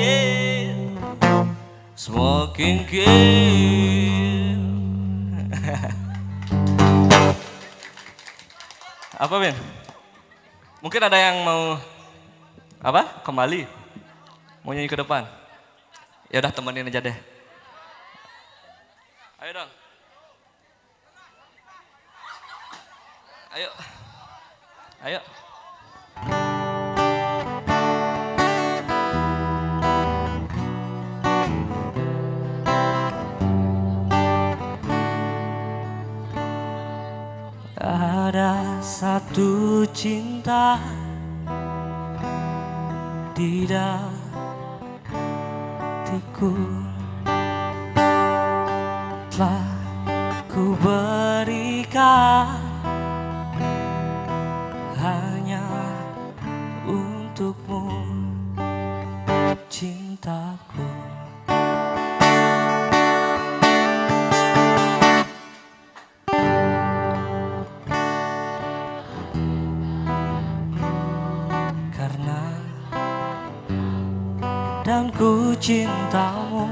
smoking kill. Apa, Bin? Mungkin ada yang mau apa? Kembali? Mau nyanyi ke depan? Ya udah, temenin aja deh. Ayo dong. Ayo. Ayo. Ada satu cinta tidak hatiku telah ku berikan hanya untukmu, cintaku. Karena dan ku cintamu,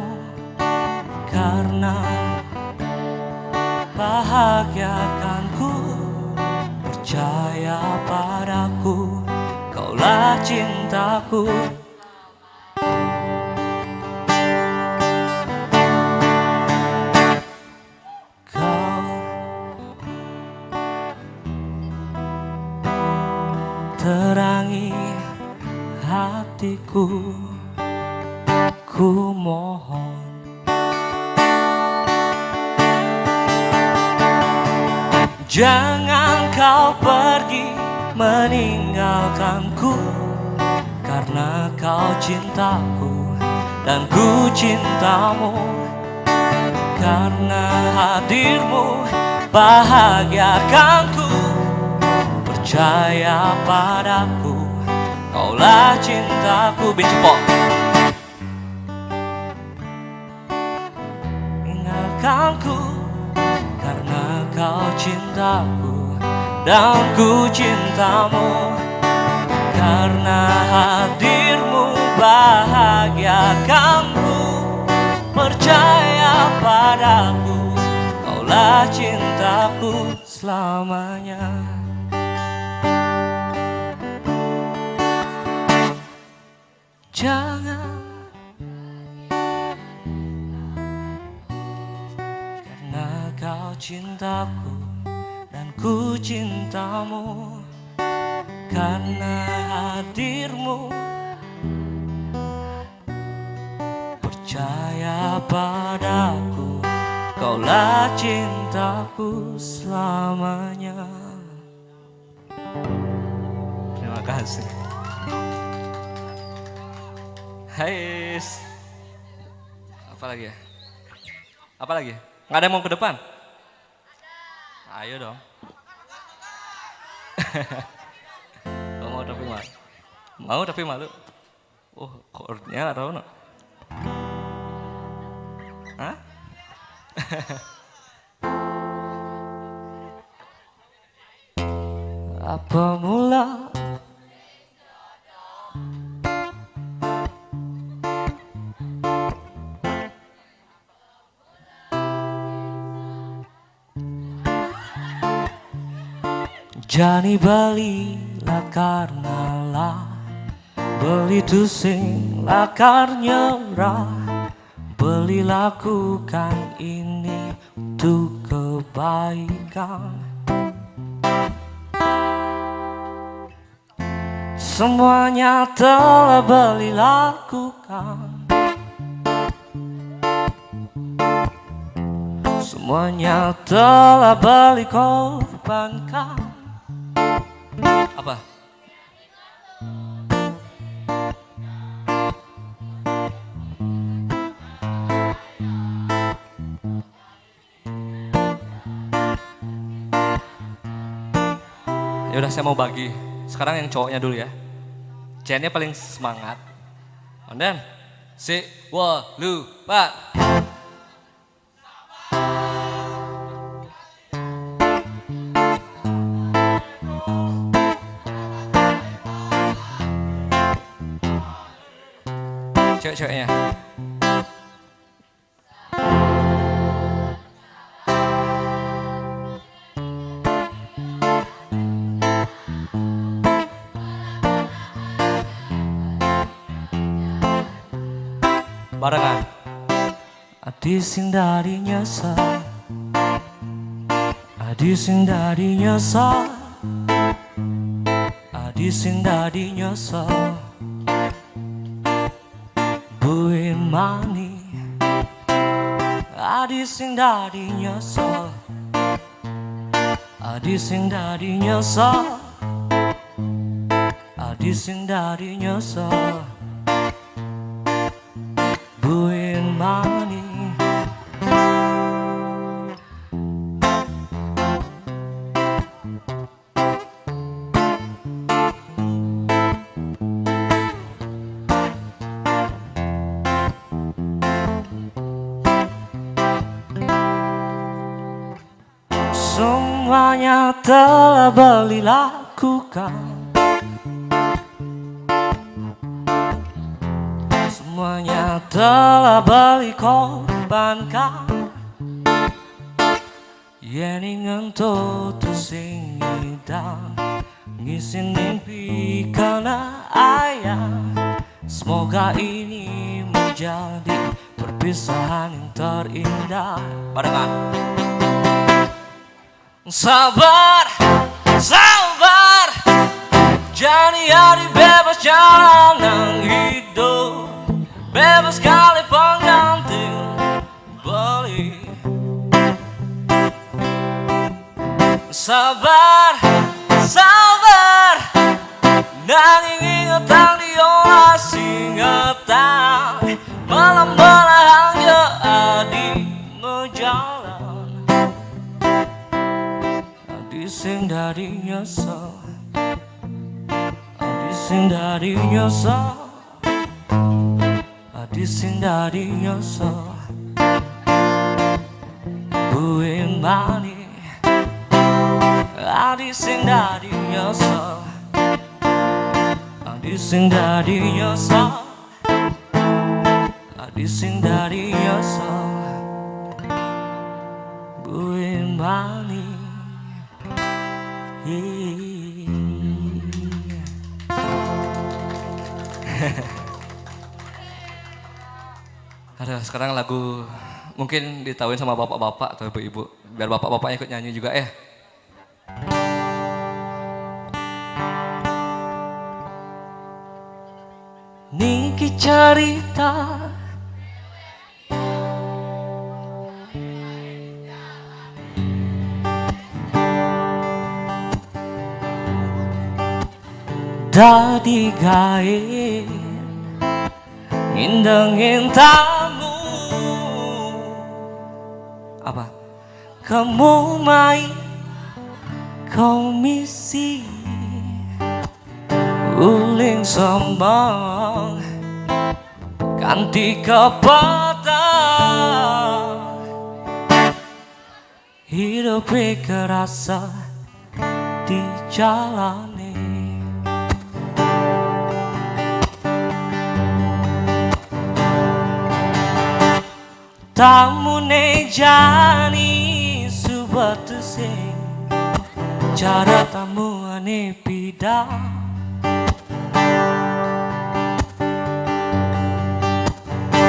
karena bahagiakanku, percaya padaku, kaulah cintaku. Kau terangi hatiku, ku mohon. Jangan kau pergi meninggalkanku, karena kau cintaku dan ku cintamu. Karena hadirmu bahagiakanku, percaya padaku, kaulah cintaku. Bin cepok. Cintaku, karena kau cintaku dan ku cintamu. Karena hadirmu bahagiakanku. Percaya padaku, kaulah cintaku selamanya. Jangan, karena kau cintaku dan ku cintamu. Karena hadirmu, percaya padaku, kaulah cintaku selamanya. Terima kasih. Hai. Apa lagi ya? Apa lagi? Nggak ada yang mau ke depan? Ayo dong. Gak mau tapi malu. Mau tapi malu. Oh, chordnya nggak tahu, no. Hah? Apa mula? Jani beli lakar ngalah, beli tusing lakar nyerah, beli lakukan ini untuk kebaikan. Semuanya telah beli lakukan. Semuanya telah beli korbankan. Apa? Ya udah, saya mau bagi. Sekarang yang cowoknya dulu ya. Ceweknya paling semangat. Onden. Si, wo, lu, pak. Cewek-ceweknya. Barengan. Adi sing dadi nyesel. Adi sing dadi nyesel. Adi sing dadi nyesel. Buin mani. Adi sing dadi nyesel. Adi sing dadi nyesel. Adi sing dadi nyesel. Buin mani. Semuanya telah beli lakukan. Semuanya telah beli korbankan. Yen ingen to tusing ngidang, ngisin mimpi kana ayang. Semoga ini menjadi perpisahan yang terindah. Barengan. Sabar, sabar. Jani hari bebas jalan nang hidup. Bebas kali pengganti beli. Sabar, sabar. Nanging ingetang diolah singetang. Malam belahan ya adi mejalan. Adi sing dadi nyesel. Adi sing dadi nyesel. Adi sing dadi nyesel. Bani, adi sing dadi nyesel, adi sing dadi nyesel, adi sing dadi nyesel. Buin Bani. Aduh, sekarang lagu mungkin ditahuin sama bapak-bapak atau ibu-ibu. Biar bapak-bapaknya ikut nyanyi juga, eh. Niki cerita dadi gaen ngindengin tamu. Apa? Kamu mai komisi uling sembang kanti kepatah. Hidup kerasa di jalane. Tamune jani subatuse, cara tamu ane pida.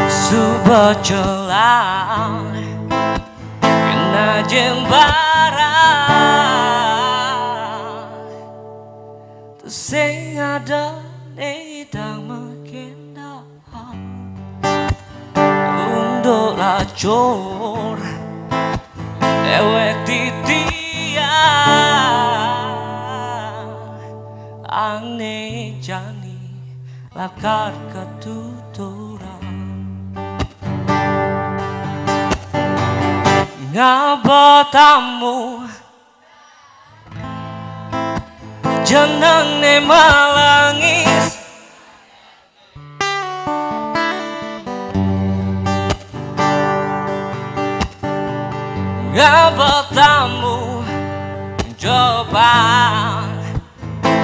Suba celang kena jembara. Sing ada ne dang makin dah. Unduk lacur dewek titian. Ane jani lakar ketuturan. Ngabatamu jenengne malangis. Ngabatamu joban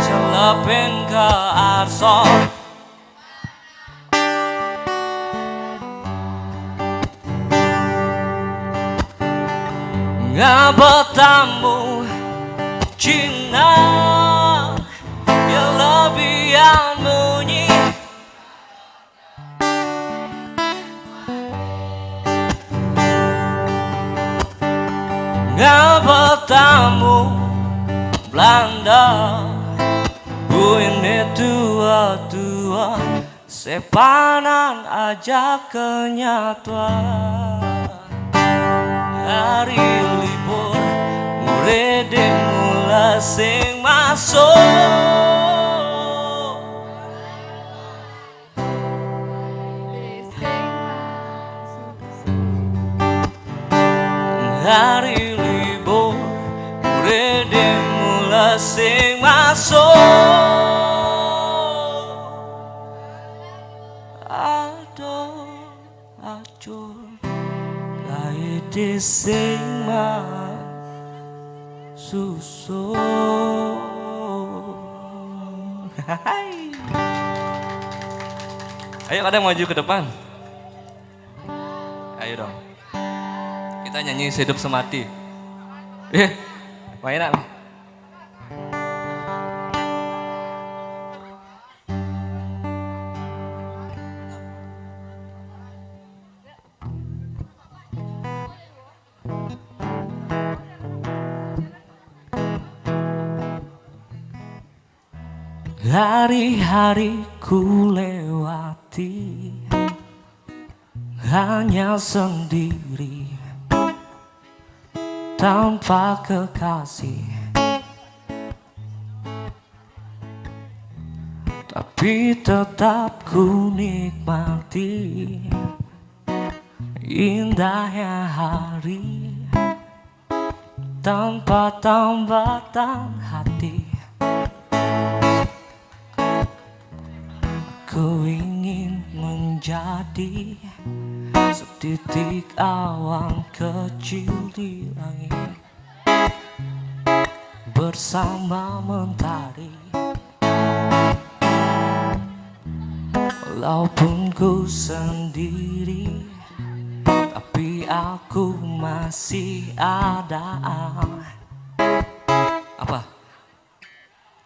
celepin ke arsa. Ngabatamu Cina ya lebihan munyi. Ngabatamu Belanda buine tua-tua. Sepanan aja kenyatua. Hari libur, muridé mula sing masuk. Hari libur, muridé mula sing masuk. Aduh, acur, laidé sing masusul. Ayo, kadang maju ke depan. Ayo dong. Kita nyanyi sehidup semati. Eh, mainan. Hari-hari ku lewati hanya sendiri, tanpa kekasih. Tapi tetap ku nikmati indahnya hari tanpa tambatan hati. Ku ingin menjadi setitik awan kecil di langit. bersama mentari. Walaupun ku sendiri, tapi aku masih ada. Apa?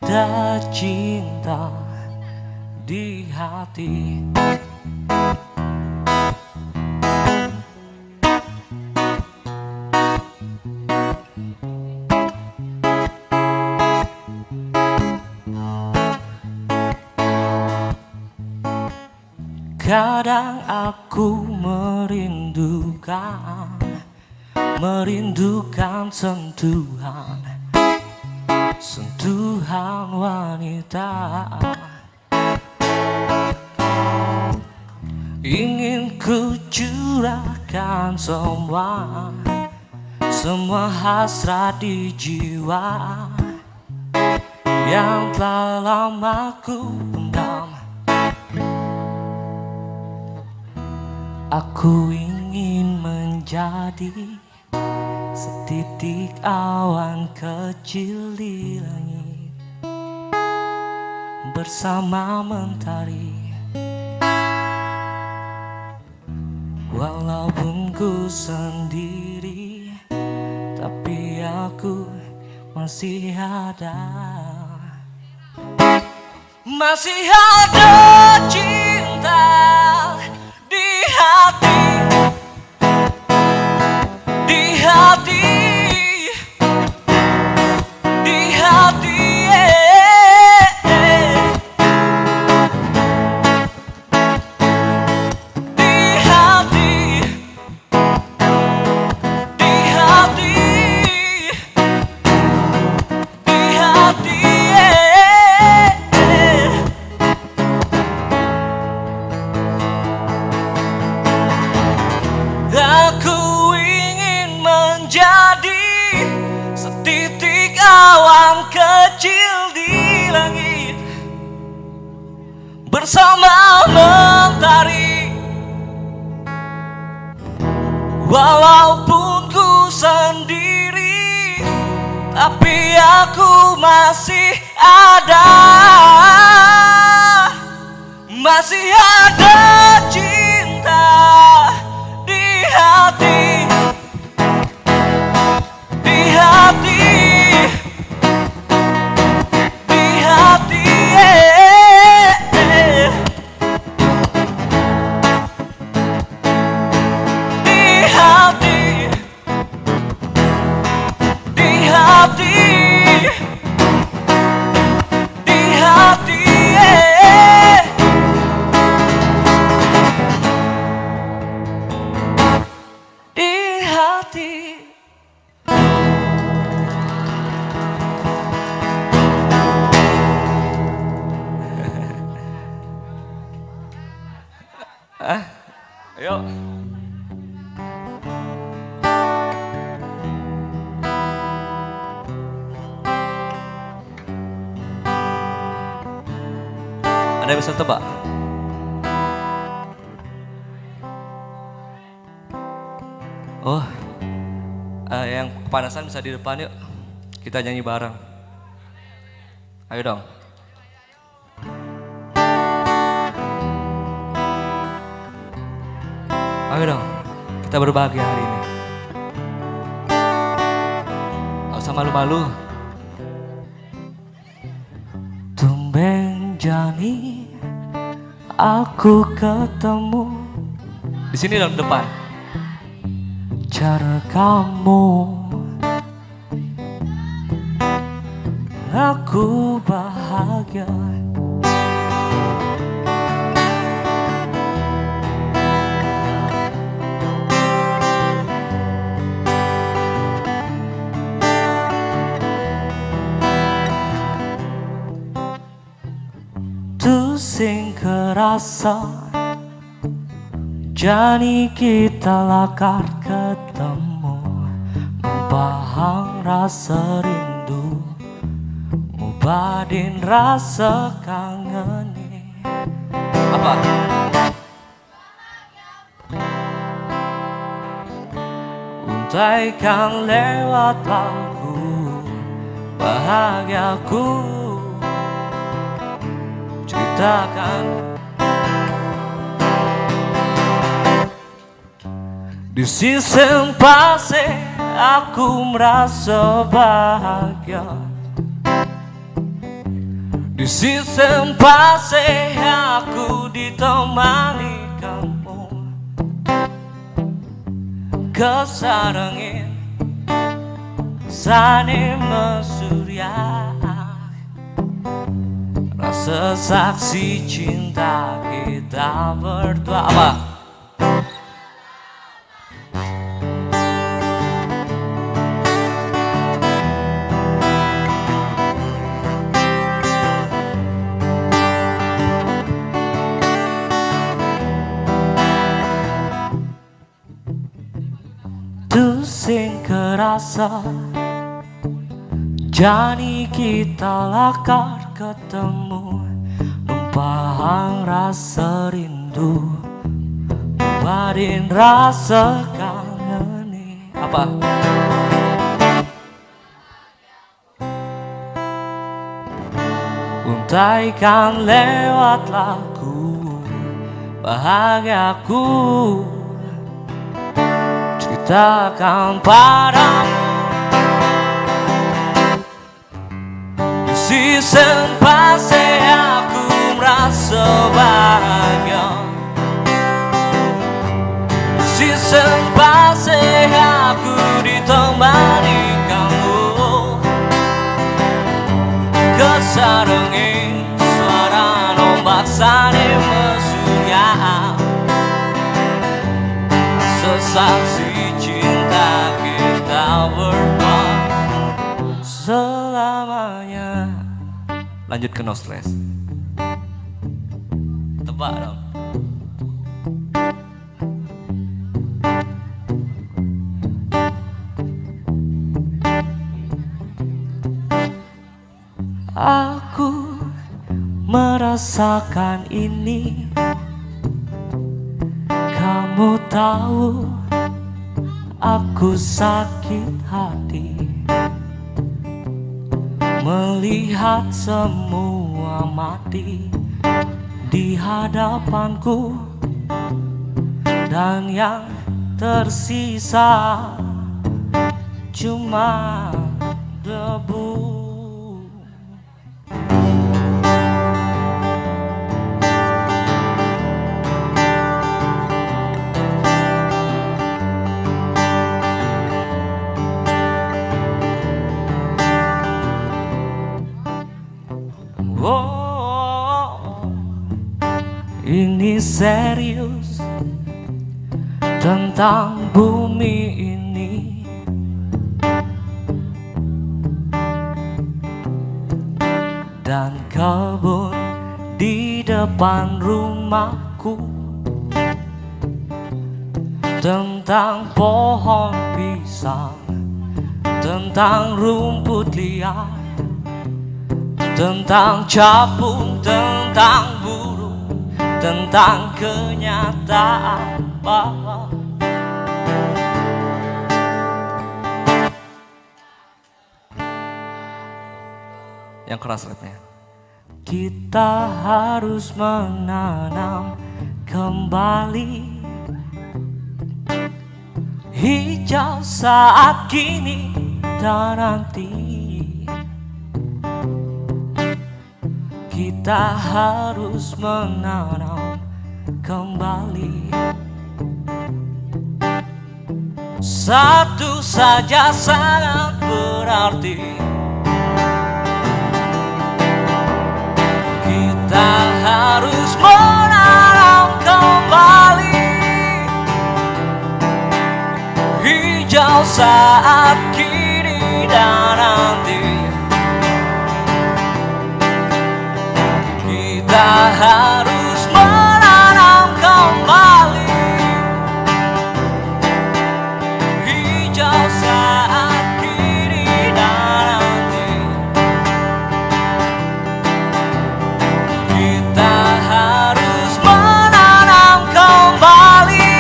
Ada cinta di hati. Kadang aku merindukan, merindukan sentuhan, sentuhan wanita. Ingin ku curahkan semua, semua hasrat di jiwa yang telah lama ku pendam. Aku ingin menjadi setitik awan kecil di langit bersama mentari. Walaupun ku sendiri, tapi aku masih ada. Masih ada cinta di hati, di hati, di hati, eh, eh. Di hati, di hati, di hati, eh, eh. Aku ingin menjadi setitik awan kecil di langit bersama mentari. Walaupun ku sendiri, tapi aku masih ada. Masih ada cinta di hati, di hati, di hati, eh, eh. Di hati, di hati, di hati, eh. Di hati. Ah, yuk. Ada yang bisa tebak? Oh, eh, yang kepanasan bisa di depan yuk. Kita nyanyi bareng. Ayo dong. Ayo dong, kita berbahagia hari ini. Gak usah malu-malu. Tumben Jani, aku ketemu. Di sini dong, depan. Cara kamu, aku bahagia. Tu sing kerasa, jani kita lakar ketemu. Membahang rasa rindu, ngubadin rasa kangen. Apa? Untaikan lewat lagu, Bahagiaku ceritakan. Di sisi pase aku merasa bahagia. Di sisi pase aku ditemani kamu. Kasarangin sane mesurya. Rasa saksi cinta kita berdua. Apa? Tu sing kerasa jani kita lakar ketemu. Numpahang rasa rindu, numparin rasa kangen ni. Apa? Untaikan lewat lagu bahagiaku, ceritakan padamu. Di sisi pase aku merasa bahagia. Di sisi pase aku ditemani kamu. Kasarangin suara ombak sane mesurya. Sesaksi cinta kita berdua selamanya. Lanjut ke No Stress. Tebak dong. Aku merasakan ini. Kamu tahu, aku sakit hati melihat semua mati di hadapanku, dan yang tersisa cuma debu. Oh, ini serius tentang bumi ini dan kebun di depan rumahku, tentang pohon pisang, tentang rumput liar, tentang capung, tentang burung, tentang kenyataan bahwa yang keras rapnya. Kita harus menanam kembali hijau saat kini dan nanti. Kita harus menanam kembali. Satu saja sangat berarti. Kita harus menanam kembali hijau saat kini dan nanti. Kita harus menanam kembali hijau saat kini dan nanti. Kita harus menanam kembali.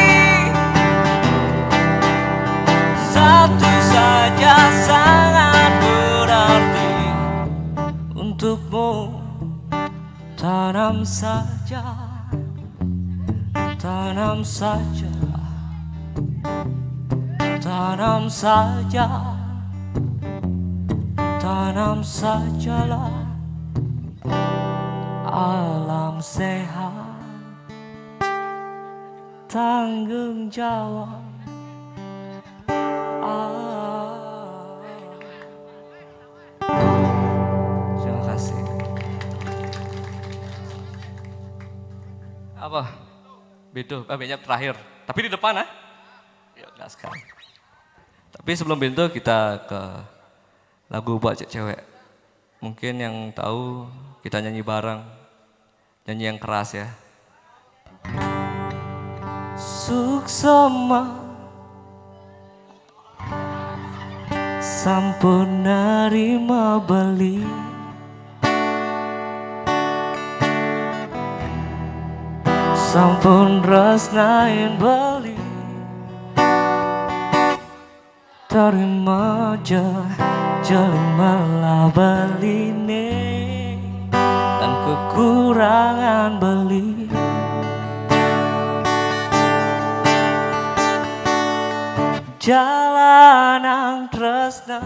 Satu saja sangat Tanam saja, tanam saja, tanam saja, tanam sajalah. Alam sehat, tanggung jawab. Ah. Terima kasih. Apa? Bento, ah, Bento terakhir. Tapi di depan, ah? Yuk, gas kan. Tapi sebelum Bento, kita ke lagu buat cewek-cewek. Mungkin yang tahu, kita nyanyi bareng. Nyanyi yang keras, ya. Suksema, sampun nerima beli, sampun tresnain beli. Terima je jemela beline dan kekurangan beli. Jalanang tresna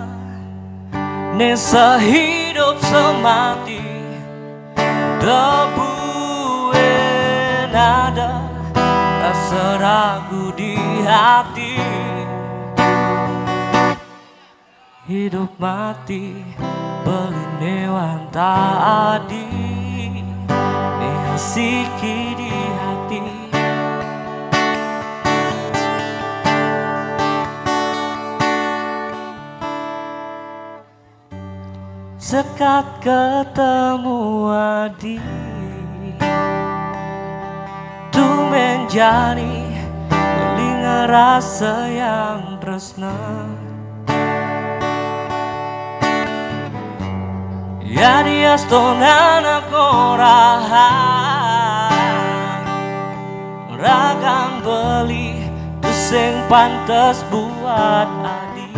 ne sehidup semati. Tebuin ada rasa ragu di hati. Hidup mati beline wan tak adi, ne asiki di hati. Sekat ketemu adi, tumben jani beli ngerasa yang tresna. Ya dia stona nak orahan, ragang beli tu sing pantes buat adi.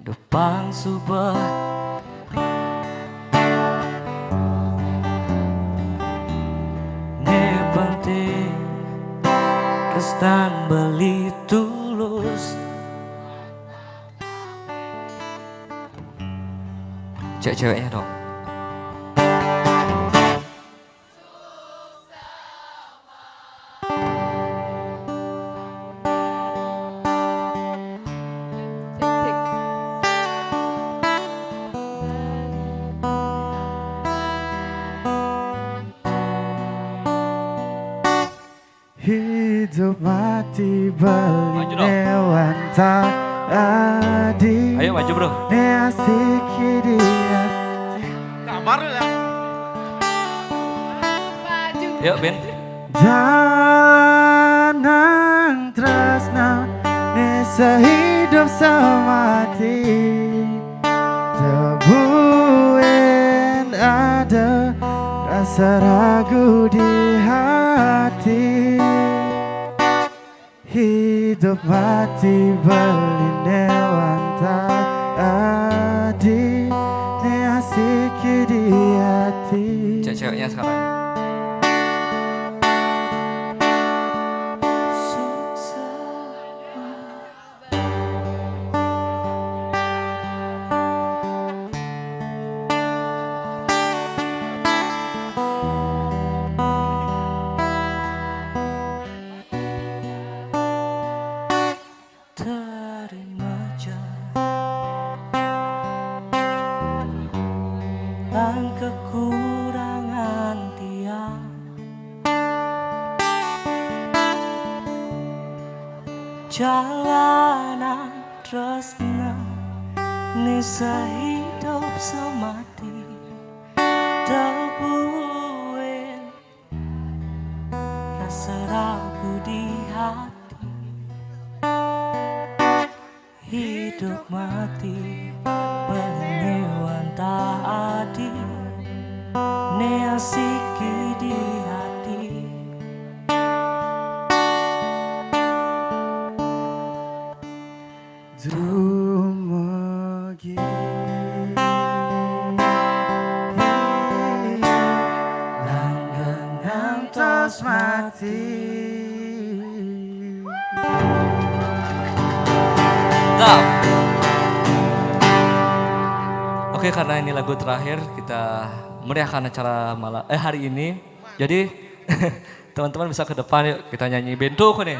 Depang suba ne penting, tresnan beli tulus. Cek ceweknya dong. Hidup mati beli newan tak adi. Ayo maju, bro. Ne asiki dia. Kamar lah. Yuk, Ben. Jalanang tresna ne sehidup semati. Tebuin ada rasa ragu di hati. Hidup mati beli newan tak adi, ne asiki di hati. Cek ceweknya sekarang. Terima je dan kekurangan tiang. Jalanang tresna ne sehidup semati. Tebuin rasa ragu di hati. Hidup mati beli newan tak adi, ne asiki di hati. Dumugi hati. Mantap. Oke, karena ini lagu terakhir, kita meriahkan acara malam eh hari ini. Jadi teman-teman bisa ke depan, yuk kita nyanyi bento nih.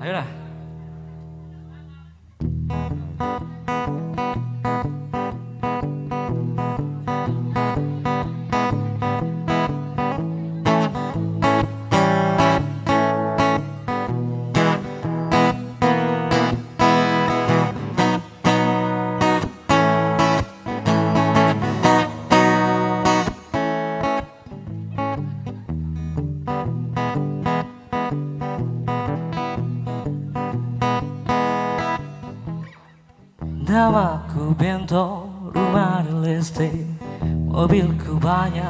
Ayolah. Namaku Bento, rumah ada listrik, mobilku banyak.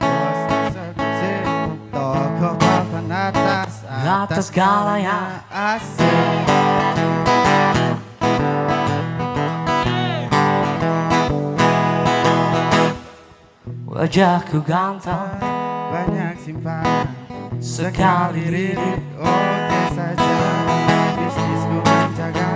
Bos eksekutif, toko papan atas, atas segalanya A C. Wajahku ganteng, banyak simpanan, sekali lirik oke saja. Bisnisku menjaga,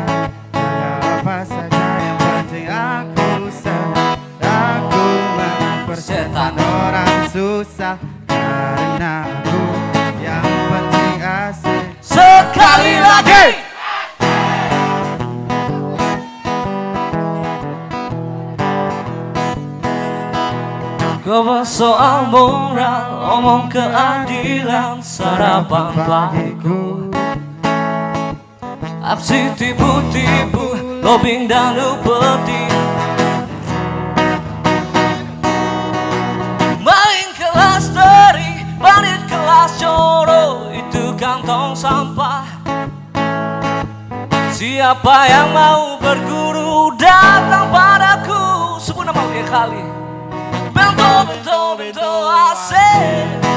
jaga apa saja, yang penting aku senang. Aku mempersetan orang susah karena aku, yang penting asik. Sekali lagi. Kau soal moral, omong keadilan, sarapan pagiku. Aksi tipu-tipu, lobbying dan upeti. Main kelas teri, bandit kelas coro, itu kantong sampah. Siapa yang mau berguru datang padaku. Sebut nama dia kali. Bento, bento, bento, asik.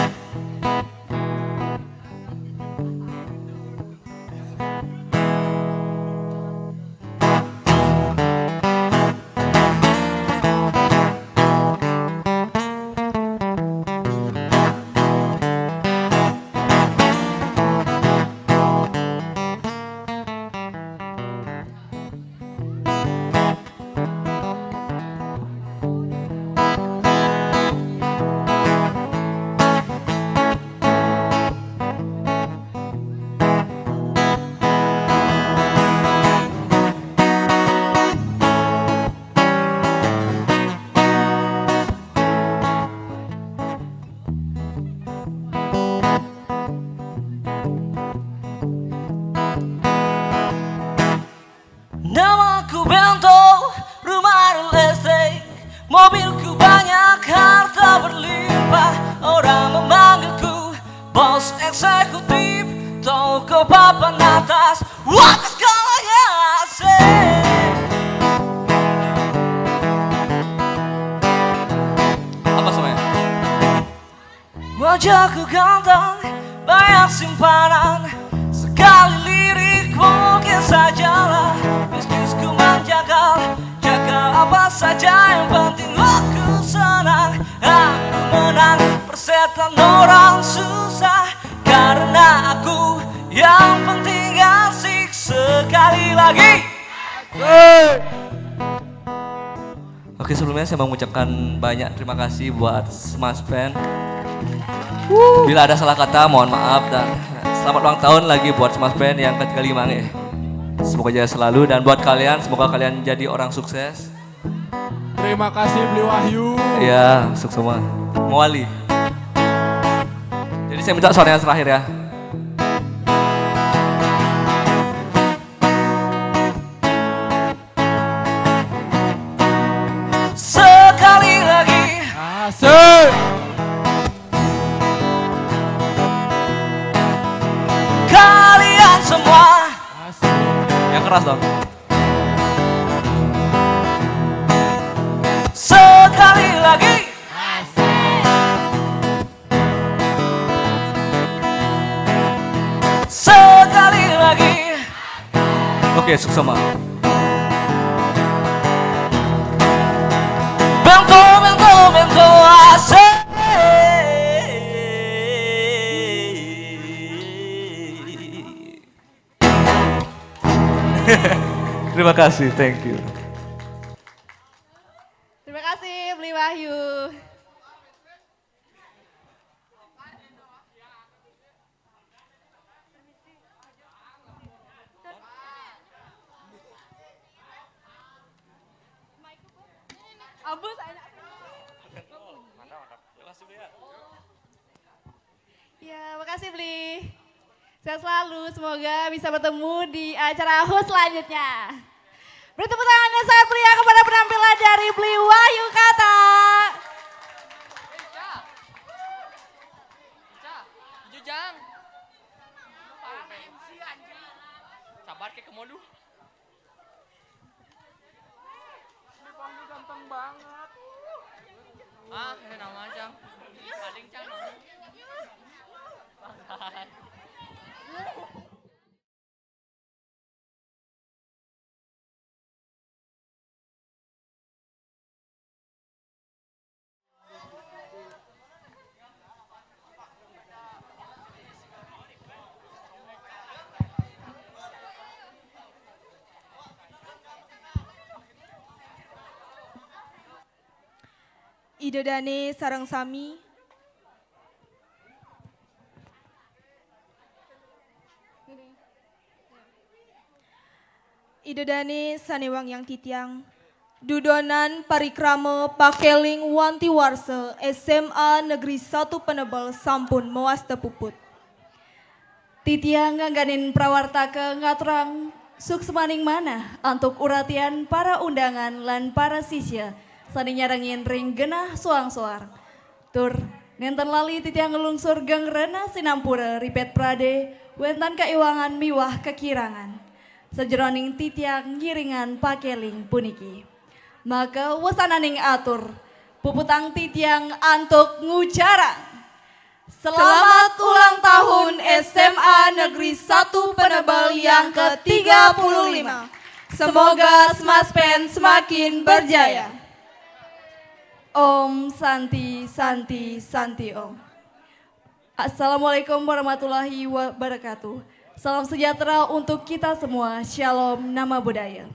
Namaku Bento, rumah ada listrik, mobilku banyak, harta berlimpah. Orang memanggilku bos eksekutif, toko papan atas, wah, segalanya asik. Apa semuanya? Wajahku ganteng, banyak simpanan. Sekali lirik mungkin sajalah. Bisnisku menjaga, jaga apa saja, yang penting aku senang. Aku menang, persetan orang susah. Karena aku, yang penting asik. Sekali lagi. Oke, sebelumnya saya mau mengucapkan banyak terima kasih buat Smash Band. Bila ada salah kata, mohon maaf, dan selamat ulang tahun lagi buat Smash Band yang ketiga lima nih. Semoga jaya selalu, dan buat kalian, semoga kalian jadi orang sukses. Terima kasih, Bli Wahyu. Iya, sukses semua. Mawali. Jadi saya minta suaranya terakhir ya. Sekali lagi Kalian semua. Yang keras dong. Sekali lagi. Sekali lagi. Oke, suksema. Bento, bento, bento, asik. Terima kasih, thank you. Terima kasih, Bli Wahyu. Abus, anak. Ya, makasih, Bli. Sehat selalu, semoga bisa bertemu di acara HUT selanjutnya. Beri tepuk tangan yang sangat meriah kepada penampilan dari Bli Wahyu Kata. Ica, Ica, Jujang. Parah, M C anjing. Sabar, kayak kemolu. Dipanggil ganteng banget. Ah, ini nama Cang. Paling Cang. Ida dane sareng sami. Ida dane sane wangiang titiang. Dudonan parikrama pakeling wanti warsa S M A Negeri satu Penebel sampun mewasta puput. Titiang ngangganin prawartaka ngaturang suksmaning manah antuk uratian para undangan lan para sisya sane nyarengin ring genah soang-soang. Tur nenten lali titiang nglungsur geng rena sinampura ripet prade wentan kaiwangan miwah kekirangan. Sajeroning titiang ngiringan pakeling puniki. Maka wesananing atur, puputang titiang antuk ngucarang. Selamat ulang tahun S M A Negeri satu Penebel yang ke tiga puluh lima. Semoga Smaspen semakin berjaya. Om Santi, Santi, Santi Om. Assalamualaikum warahmatullahi wabarakatuh. Salam sejahtera untuk kita semua. Shalom, Nama Budaya.